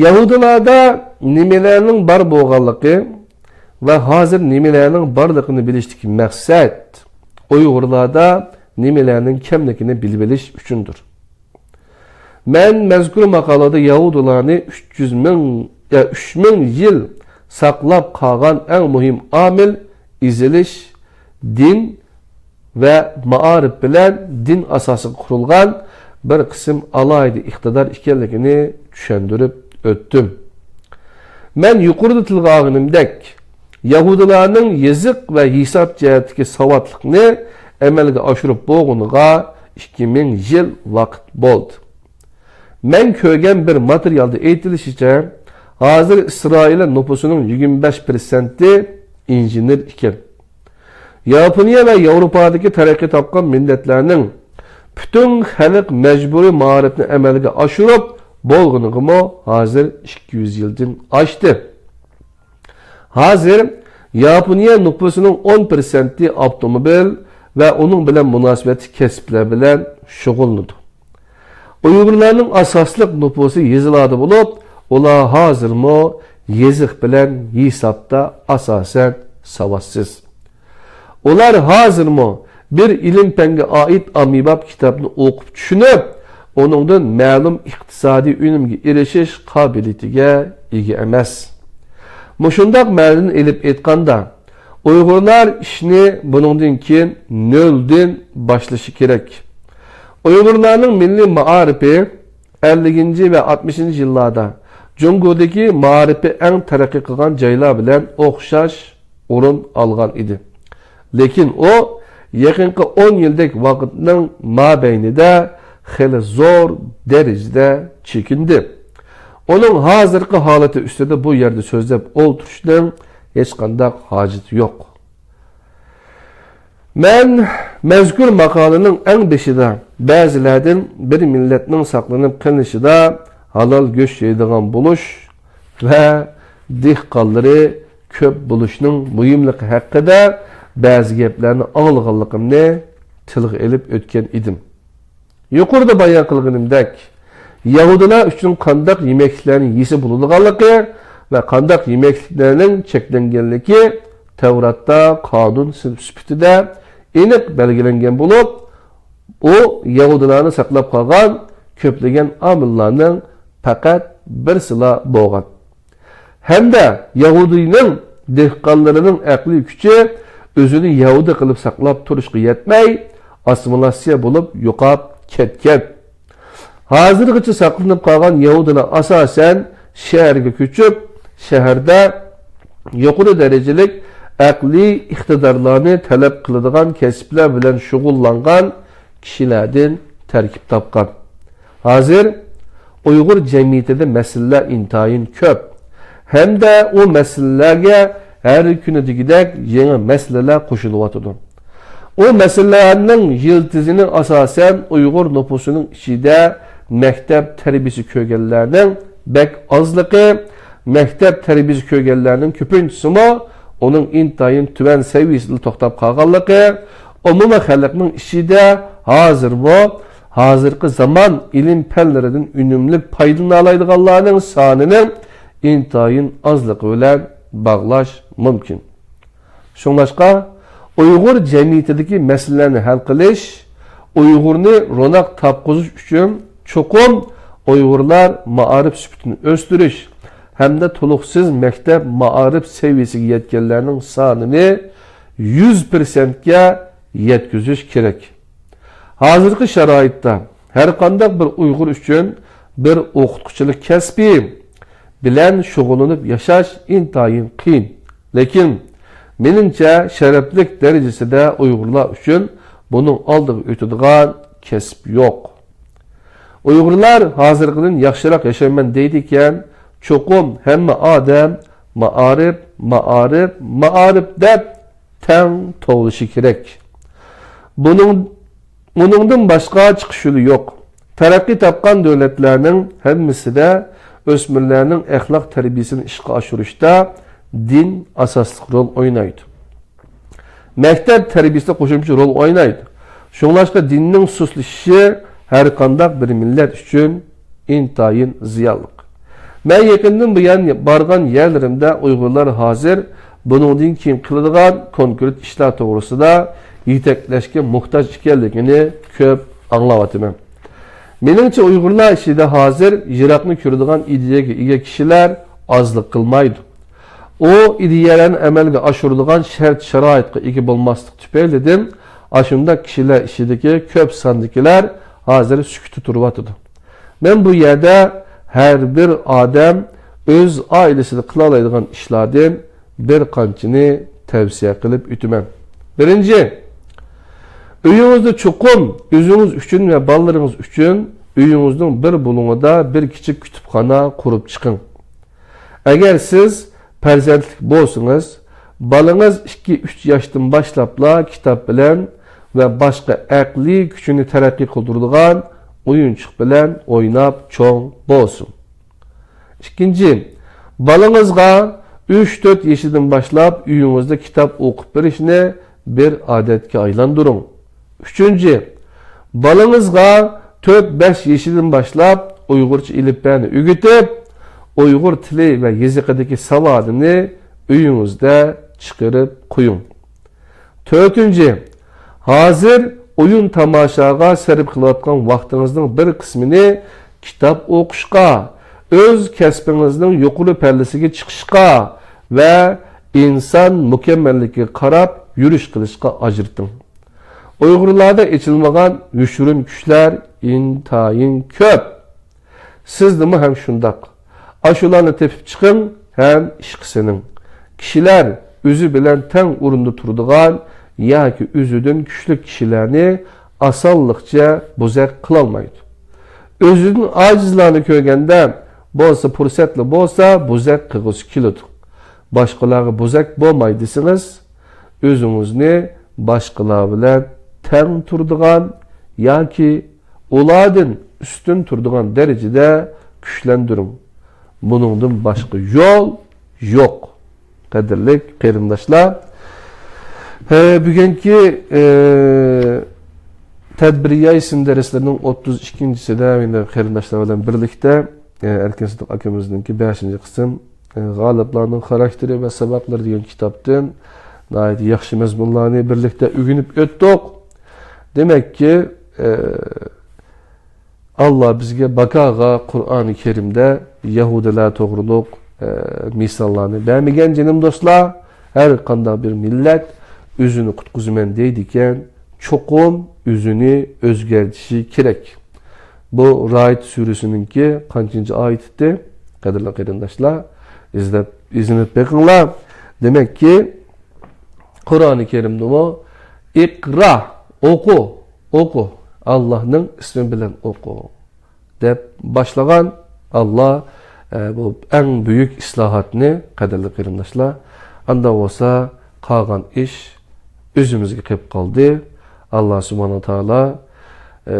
يەھۇدىيلاردا نېمىلەرنىڭ بار بولغانلىقى ۋە ھازىر نېمىلەرنىڭ بارلىقىنى بىلىشتىكى مەقسەت ئۇيغۇرلاردا نېمىلەرنىڭ كەملىكىنى بىلىۋېلىش ئۈچۈندۇر. مەن مەزكۇر ماقالىدە يەھۇدىيلارنى ئۈچ يۈز مىڭ، يا، ئۈچ مىڭ يىل ساقلاپ قالغان ئەڭ مۇھىم ئامىل ئېزىلىش، دىن ۋە مائارىپ بىلەن دىن ئاساسىغا قۇرۇلغان بىر قىسىم ئالاھىدە ئىقتىدار ئىكەنلىكىنى چۈشەندۈرۈپ ئۆتتۈم. مەن يۇقىرىدا تىلغا ئالغىنىمدەك، يەھۇدىيلارنىڭ يېزىق ۋە ھېساب جەھەتتىكى ساۋاتلىقنى ئەمەلگە ئاشۇرۇپ بولغىنىغا ئىككى مىڭ يىل ۋاقىت بولدى. مەن كۆرگەن بىر ماتېرىيالدا ئېيتىلىشىچە، ھازىر ئىسرائىل نوپۇسىنىڭ يىگىرمە بەش پىرسەنتى ئىنژېنېر ئىكەن. ياپونىيە ۋە ياۋروپادىكى تەرەققىي تاپقان مىللەتلەرنىڭ پۈتۈن خەلق مەجبۇرىي مائارىپنى ئەمەلگە ئاشۇرۇپ بولغىنىغىمۇ ھازىر ئىككى يۈز يىلدىن ئاشتى. ھازىر ياپونىيە نوپۇسىنىڭ ئون پىرسەنتى ئاپتوموبىل ۋە ئۇنىڭ بىلەن مۇناسىۋەتلىك كەسىپلەر بىلەن شۇغۇللىنىدۇ. ئۇيغۇرلارنىڭ ئاساسلىق نوپۇسى يېزىلاردا بولۇپ، ئۇلار ھازىرمۇ يېزىق بىلەن ھېسابتا ئاساسەن ساۋاتسىز. ئۇلار ھازىرمۇ بىر ئىلىم-پەنگە ئائىت ئاممىباب كىتابنى ئوقۇپ چۈشىنىپ، ئۇنىڭدىن مەلۇم ئىقتىسادىي ئۈنۈمگە ئېرىشىش قابىلىيىتىگە ئىگە ئەمەس. مۇشۇنداق مەنىدىن ئېلىپ ئېيتقاندا، ئۇيغۇرلار ئىشنى بۇنىڭدىن كېيىن نۆلدىن باشلىشى كېرەك. ئۇيغۇرلارنىڭ مىللىي مائارىپى ئەللىكىنچى ۋە ئاتمىشىنچى يىللاردا جۇڭگودىكى مائارىپى ئەڭ تەرەققىي قىلغان جايلار بىلەن ئوخشاش ئورۇن ئالغان ئىدى. لېكىن ئۇ يېقىنقى ئون يىلدەك ۋاقىتنىڭ مابەينىدە خېلى زور دەرىجىدە چېكىندى. ئۇنىڭ ھازىرقى ھالىتى ئۈستىدە بۇ يەردە سۆزلەپ ئولتۇرۇشنىڭ ھېچقانداق ھاجىتى يوق. مەن مەزكۇر ماقالىنىڭ ئەڭ بېشىدا بەزىلەردىن بىر مىللەتنىڭ ساقلىنىپ قېلىشىدا ھالال گۆش يەيدىغان بولۇش ۋە دېھقانلىرى كۆپ بولۇشنىڭ مۇھىملىقى ھەققىدە بەزى گەپلەرنى ئاڭلىغانلىقىمنى تىلغا ئېلىپ ئۆتكەن ئىدىم. يۇقىرىدا بايان قىلغىنىمدەك، يەھۇدىيلار ئۈچۈن قانداق يېمەكلىكلەرنى يېسە بولىدىغانلىقى ۋە قانداق يېمەكلىكلەرنىڭ چەكلەنگەنلىكى تەۋراتتا قانۇن سۈپىتىدە ئېنىق بەلگىلەنگەن بولۇپ، ئۇ يەھۇدىيلارنى ساقلاپ قالغان كۆپلىگەن ئامىللارنىڭ پەقەت بىرسىلا بولغان. ھەمدە يەھۇدىينىڭ دېھقانلىرىنىڭ ئەقلىي كۈچى ئۆزىنى يەھۇدىي قىلىپ ساقلاپ تۇرۇشقا يەتمەي، ئاسسىمىلياتسىيە بولۇپ يوقاپ كەتكەن. ھازىرغىچە ساقلىنىپ قالغان يەھۇدىيلار ئاساسەن شەھەرگە كۆچۈپ، شەھەردە يۇقىرى دەرىجىلىك ئەقلىي ئىقتىدارلارنى تەلەپ قىلىدىغان كەسىپلەر بىلەن شۇغۇللانغان كىشىلەردىن تەركىب تاپقان. ھازىر ئۇيغۇر جەمئىيىتىدە مەسىلىلەر ئىنتايىن كۆپ ھەمدە ئۇ مەسىلىلەرگە ھەر كۈنى دېگۈدەك يېڭى مەسىلىلەر قوشۇلۇۋاتىدۇ. ئۇ مەسىلىلەرنىڭ يىلتىزىنى ئاساسەن ئۇيغۇر نوپۇسىنىڭ ئىچىدە مەكتەپ تەربىيىسى كۆرگەنلەرنىڭ بەك ئازلىقى، مەكتەپ تەربىيىسى كۆرگەنلەرنىڭ كۆپىنچىسىمۇ ئۇنىڭ ئىنتايىن تۆۋەن سەۋىيىسىدە توختاپ قالغانلىقى، ئومۇمىي خەلقنىڭ ئىچىدە ھازىرمۇ ھازىرقى زامان ئىلىم پەنلىرىدىن ئۈنۈملۈك پايدىلىنالايدىغانلارنىڭ سانىنىڭ ئىنتايىن ئازلىقى بىلەن باغلاش مۇمكىن. شۇڭلاشقا، ئۇيغۇر جەمئىيىتىدىكى مەسىلىلەرنى ھەل قىلىش، ئۇيغۇرنى روناق تاپقۇزۇش ئۈچۈن چوقۇم ئۇيغۇرلار مائارىپ سۈپىتىنى ئۆستۈرۈش ھەمدە تولۇقسىز مەكتەپ مائارىپ سەۋىيىسىگە يەتكەنلەرنىڭ سانىنى يۈز پىرسەنتكە يەتكۈزۈش كېرەك. ھازىرقى شارائىتتا ھەرقانداق بىر ئۇيغۇر ئۈچۈن بىر ئوقۇتقۇچىلىق كەسپى بىلەن شۇغۇللىنىپ ياشاش ئىنتايىن قىيىن. لېكىن، مېنىڭچە، شەرەپلىك دەرىجىسىدە ئۇيغۇرلار ئۈچۈن بۇنىڭ ئالدىغا ئۆتىدىغان كەسىپ يوق. ئۇيغۇرلار ھازىرقىدىن ياخشىراق ياشايمەن دەيدىكەن، چوقۇم ھەممە ئادەم مائارىپ، مائارىپ، مائارىپ دەپ تەڭ توۋلىشى كېرەك. بۇنىڭ، ئۇنىڭدىن باشقا چىقىش يولى يوق. تەرەققىي تاپقان دۆلەتلەرنىڭ ھەممىسىدە ئۆسمۈرلەرنىڭ ئەخلاق تەربىيىسىنى ئىشقا ئاشۇرۇشتا دىن ئاساسلىق رول ئوينايدۇ. مەكتەپ تەربىيىسىدە قوشۇمچە رول ئوينايدۇ. شۇڭلاشقا دىننىڭ سۇسلىشىشى ھەرقانداق بىر مىللەت ئۈچۈن ئىنتايىن زىيانلىق. مەن يېقىندىن بۇيان بارغان يەرلىرىمدە ئۇيغۇرلار ھازىر بۇنىڭدىن كېيىن قىلىدىغان كونكرېت ئىشلار توغرىسىدا يېتەكلەشكە موھتاج ئىكەنلىكىنى كۆپ ئاڭلاۋاتىمەن. مېنىڭچە، ئۇيغۇرلار ئىچىدە ھازىر يىراقنى كۆرىدىغان ئىدىيەگە ئىگە كىشىلەر ئازلىق قىلمايدۇ. ئۇ ئىدىيەلەرنى ئەمەلگە ئاشۇرىدىغان شەرت-شارائىتقا ئىگە بولماسلىق تۈپەيلىدىن، ئاشۇنداق كىشىلەر ئىچىدىكى كۆپ ساندىكىلەر ھازىر سۈكۈتتە تۇرۇۋاتىدۇ. مەن بۇ يەردە ھەر بىر ئادەم ئۆز ئائىلىسىدە قىلالايدىغان ئىشلاردىن بىر قانچىنى تەۋسىيە قىلىپ ئۆتىمەن. بىرىنچى، ئۆيىڭىزدە چوقۇم ئۆزىڭىز ئۈچۈن ۋە بالىلىرىڭىز ئۈچۈن ئۆيىڭىزنىڭ بىر بۇلۇڭىدا بىر كىچىك كۇتۇپخانا قۇرۇپ چىقىڭ. ئەگەر سىز پەرزەنتلىك بولسىڭىز، بالىڭىز ئىككى، ئۈچ ياشتىن باشلاپلا كىتاب بىلەن ۋە باشقا ئەقلىي كۈچىنى تەرەققىي قىلدۇرىدىغان ئويۇنچۇق بىلەن ئويناپ چوڭ بولسۇن. ئىككىنچى، بالىڭىزغا ئۈچ، تۆت يېشىدىن باشلاپ ئۆيىڭىزدە كىتاب ئوقۇپ بېرىشنى بىر ئادەتكە ئايلاندۇرۇڭ. ئۈچىنچى، بالىڭىزغا تۆت، بەش يېشىدىن باشلاپ ئۇيغۇرچە ئېلىپبەنى ئۆگىتىپ، ئۇيغۇر تىلى ۋە يېزىقىدىكى ساۋادىنى ئۆيىڭىزدە چىقىرىپ قويۇڭ. تۆتىنچى، ھازىر ئويۇن تاماشاغا سەرپ قىلىۋاتقان ۋاقتىڭىزنىڭ بىر قىسمىنى كىتاب ئوقۇشقا، ئۆز كەسپىڭىزنىڭ يۇقىرى پەللىسىگە چىقىشقا ۋە ئىنسان مۇكەممەللىكىگە قاراپ يۈرۈش قىلىشقا ئاجرىتىڭ. ئۇيغۇرلاردا ئېچىلمىغان يوشۇرۇن كۈچلەر ئىنتايىن كۆپ. سىزدىمۇ ھەم شۇنداق. ئاشۇلارنى تېپىپ چىقىڭ ھەم ئىشقا سېلىڭ. كىشىلەر ئۆزى بىلەن تەڭ ئورۇندا تۇرىدىغان ياكى ئۆزىدىن كۈچلۈك كىشىلەرنى ئاسانلىقچە بوزەك قىلالمايدۇ. ئۆزىدىن ئاجىزلارنى كۆرگەندە بولسا، پۇرسەتلا بولسا بوزەك قىلغۇسى كېلىدۇ. باشقىلارغا بوزەك بولماي دېسىڭىز، ئۆزىڭىزنى باشقىلار بىلەن تەڭ تۇرىدىغان ياكى ئۇلاردىن ئۈستۈن تۇرىدىغان دەرىجىدە كۈچلەندۈرۈڭ. بۇنىڭدىن باشقا يول يوق. قەدىرلىك قېرىنداشلار، ھە، بۈگۈنكى، ئە، تەدبىرىيە ئىسىم دەرسلىرىنىڭ ئوتتۇز ئىككىنچىسىدە يەنە قېرىنداشلار بىلەن بىرلىكتە، ئە، ئەركىن سىدىق ئاكىمىزنىڭكى بەشىنچى قىسىم، ئە، غالىپلارنىڭ خاراكتېرى ۋە سەۋەبلىرى دېگەن كىتابتىن ناھايىتى ياخشى مەزمۇنلارنى بىرلىكتە ئۆگىنىپ ئۆتتۇق. دېمەككى، ئە، ئاللا بىزگە باكاغا قۇرئانى كەرىمدە يەھۇدىيلار توغرۇلۇق، ئە، مىساللارنى بەرمىگەن، جېنىم دوستلار. ھەر قانداق بىر مىللەت ئۆزىنى قۇتقۇزىمەن دەيدىكەن، چوقۇم ئۆزىنى ئۆزگەرتىشى كېرەك. بۇ رائىد سۈرىسىنىڭكى قانچىنچى ئايىتى؟ قەدىرلىك قېرىنداشلار، ئىزدەپ، ئىزدىنىپ بېقىڭلار. دېمەككى، قۇرئانى كەرىمدىمۇ «ئىقرا»، ئوقۇ، ئوقۇ، ئاللانىڭ ئىسمى بىلەن ئوقۇ، دەپ باشلىغان ئاللا، ئە، بۇ ئەڭ بۈيۈك ئىسلاھاتنى، قەدىرلىك قېرىنداشلار. ئاندا بولسا قالغان ئىش ئۆزىمىزگە قېلىپ قالدى. ئاللا سۇبھانەھۇ ۋە تائالا، ئە،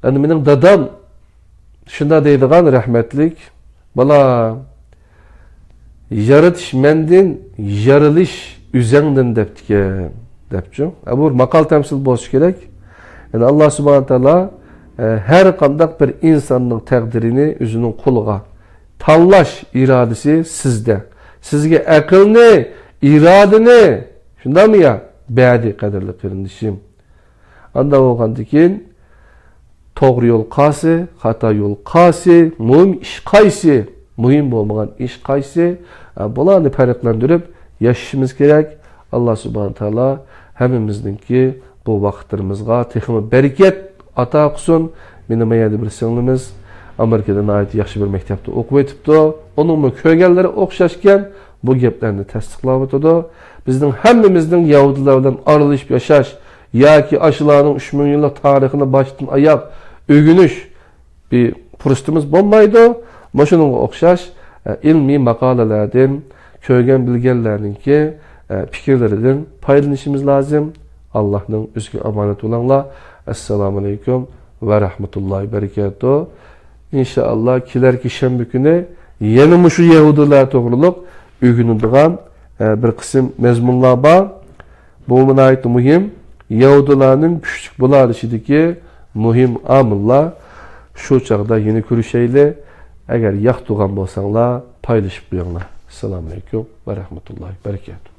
ئەنە مېنىڭ دادام شۇنداق دەيدىغان، رەھمەتلىك: «بالا، يارىتىش مەندىن، يارىلىش ئۆزەڭدىن» دەپتىكەن، دەپچۇ. ئە، بۇ ماقال تەمسىل بولسا كېرەك. يەنى ئاللا سۇبھانەھۇ ۋە تائالا، ئە، ھەر قانداق بىر ئىنساننىڭ تەقدىرىنى ئۆزىنىڭ قولىغا، تاللاش ئىرادىسى سىزدە. سىزگە ئەقىلنى، ئىرادىنى، شۇنداقمۇ يا؟ بەردى، قەدىرلىك قېرىندىشىم. ئاندا بولغاندىن كېيىن، توغرا يول قايسى، خاتا يول قايسى، مۇھىم ئىش قايسى، مۇھىم بولمىغان ئىش قايسى، ئە، بۇلارنى پەرقلەندۈرۈپ ياشىشىمىز كېرەك. ئاللا سۇبھانەھۇ ۋە تائالا ھەممىمىزنىڭكى بۇ ۋاقىتلىرىمىزغا تېخىمۇ بەرىكەت ئاتا قىلسۇن. مېنىڭ ما يەردە بىر سىڭلىمىز ئامېرىكىدا ناھايىتى ياخشى بىر مەكتەپتە ئوقۇۋېتىپتۇ. ئۇنىڭمۇ كۆرگەنلىرى ئوخشاشكەن، بۇ گەپلەرنى تەستىقلاۋاتىدۇ. بىزنىڭ ھەممىمىزنىڭ يەھۇدىيلار بىلەن ئارىلىشىپ ياشاش ياكى ئاشۇلارنىڭ ئۈچ مىڭ يىللىق تارىخىنى باشتىن ئاياغ ئۆگىنىش بىر پۇرسىتىمىز بولمايدۇ. مۇشۇنىڭغا ئوخشاش، ئە، ئىلمىي ماقالىلەردىن، كۆرگەن بىلگەنلەرنىڭكى، ئە، پىكىرلىرىدىن پايدىلىنىشىمىز لازىم. ئاللانىڭ ئۆزىگە ئامانەت بولۇڭلار. ئەسسالامۇ ئەلەيكۇم ۋە رەھمەتۇللاھى ۋە بەرىكاتۇھ. ئىنشائاللا، كېلەركى شەنبە كۈنى يەنە مۇشۇ يەھۇدىيلار توغرۇلۇق ئۆگىنىدىغان، ئە، بىر قىسىم مەزمۇنلار بار. بۇ ناھايىتى مۇھىم. يەھۇدىيلارنىڭ كۈچلۈك بولالىشىدىكى مۇھىم ئامىللار. شۇ چاغدا يەنە كۆرۈشەيلى. ئەگەر ياقتۇرغان بولساڭلار، پايلىشىپ قويۇڭلار. ئەسسالامۇ ئەلەيكۇم ۋە رەھمەتۇللاھى ۋە بەرىكاتۇھ.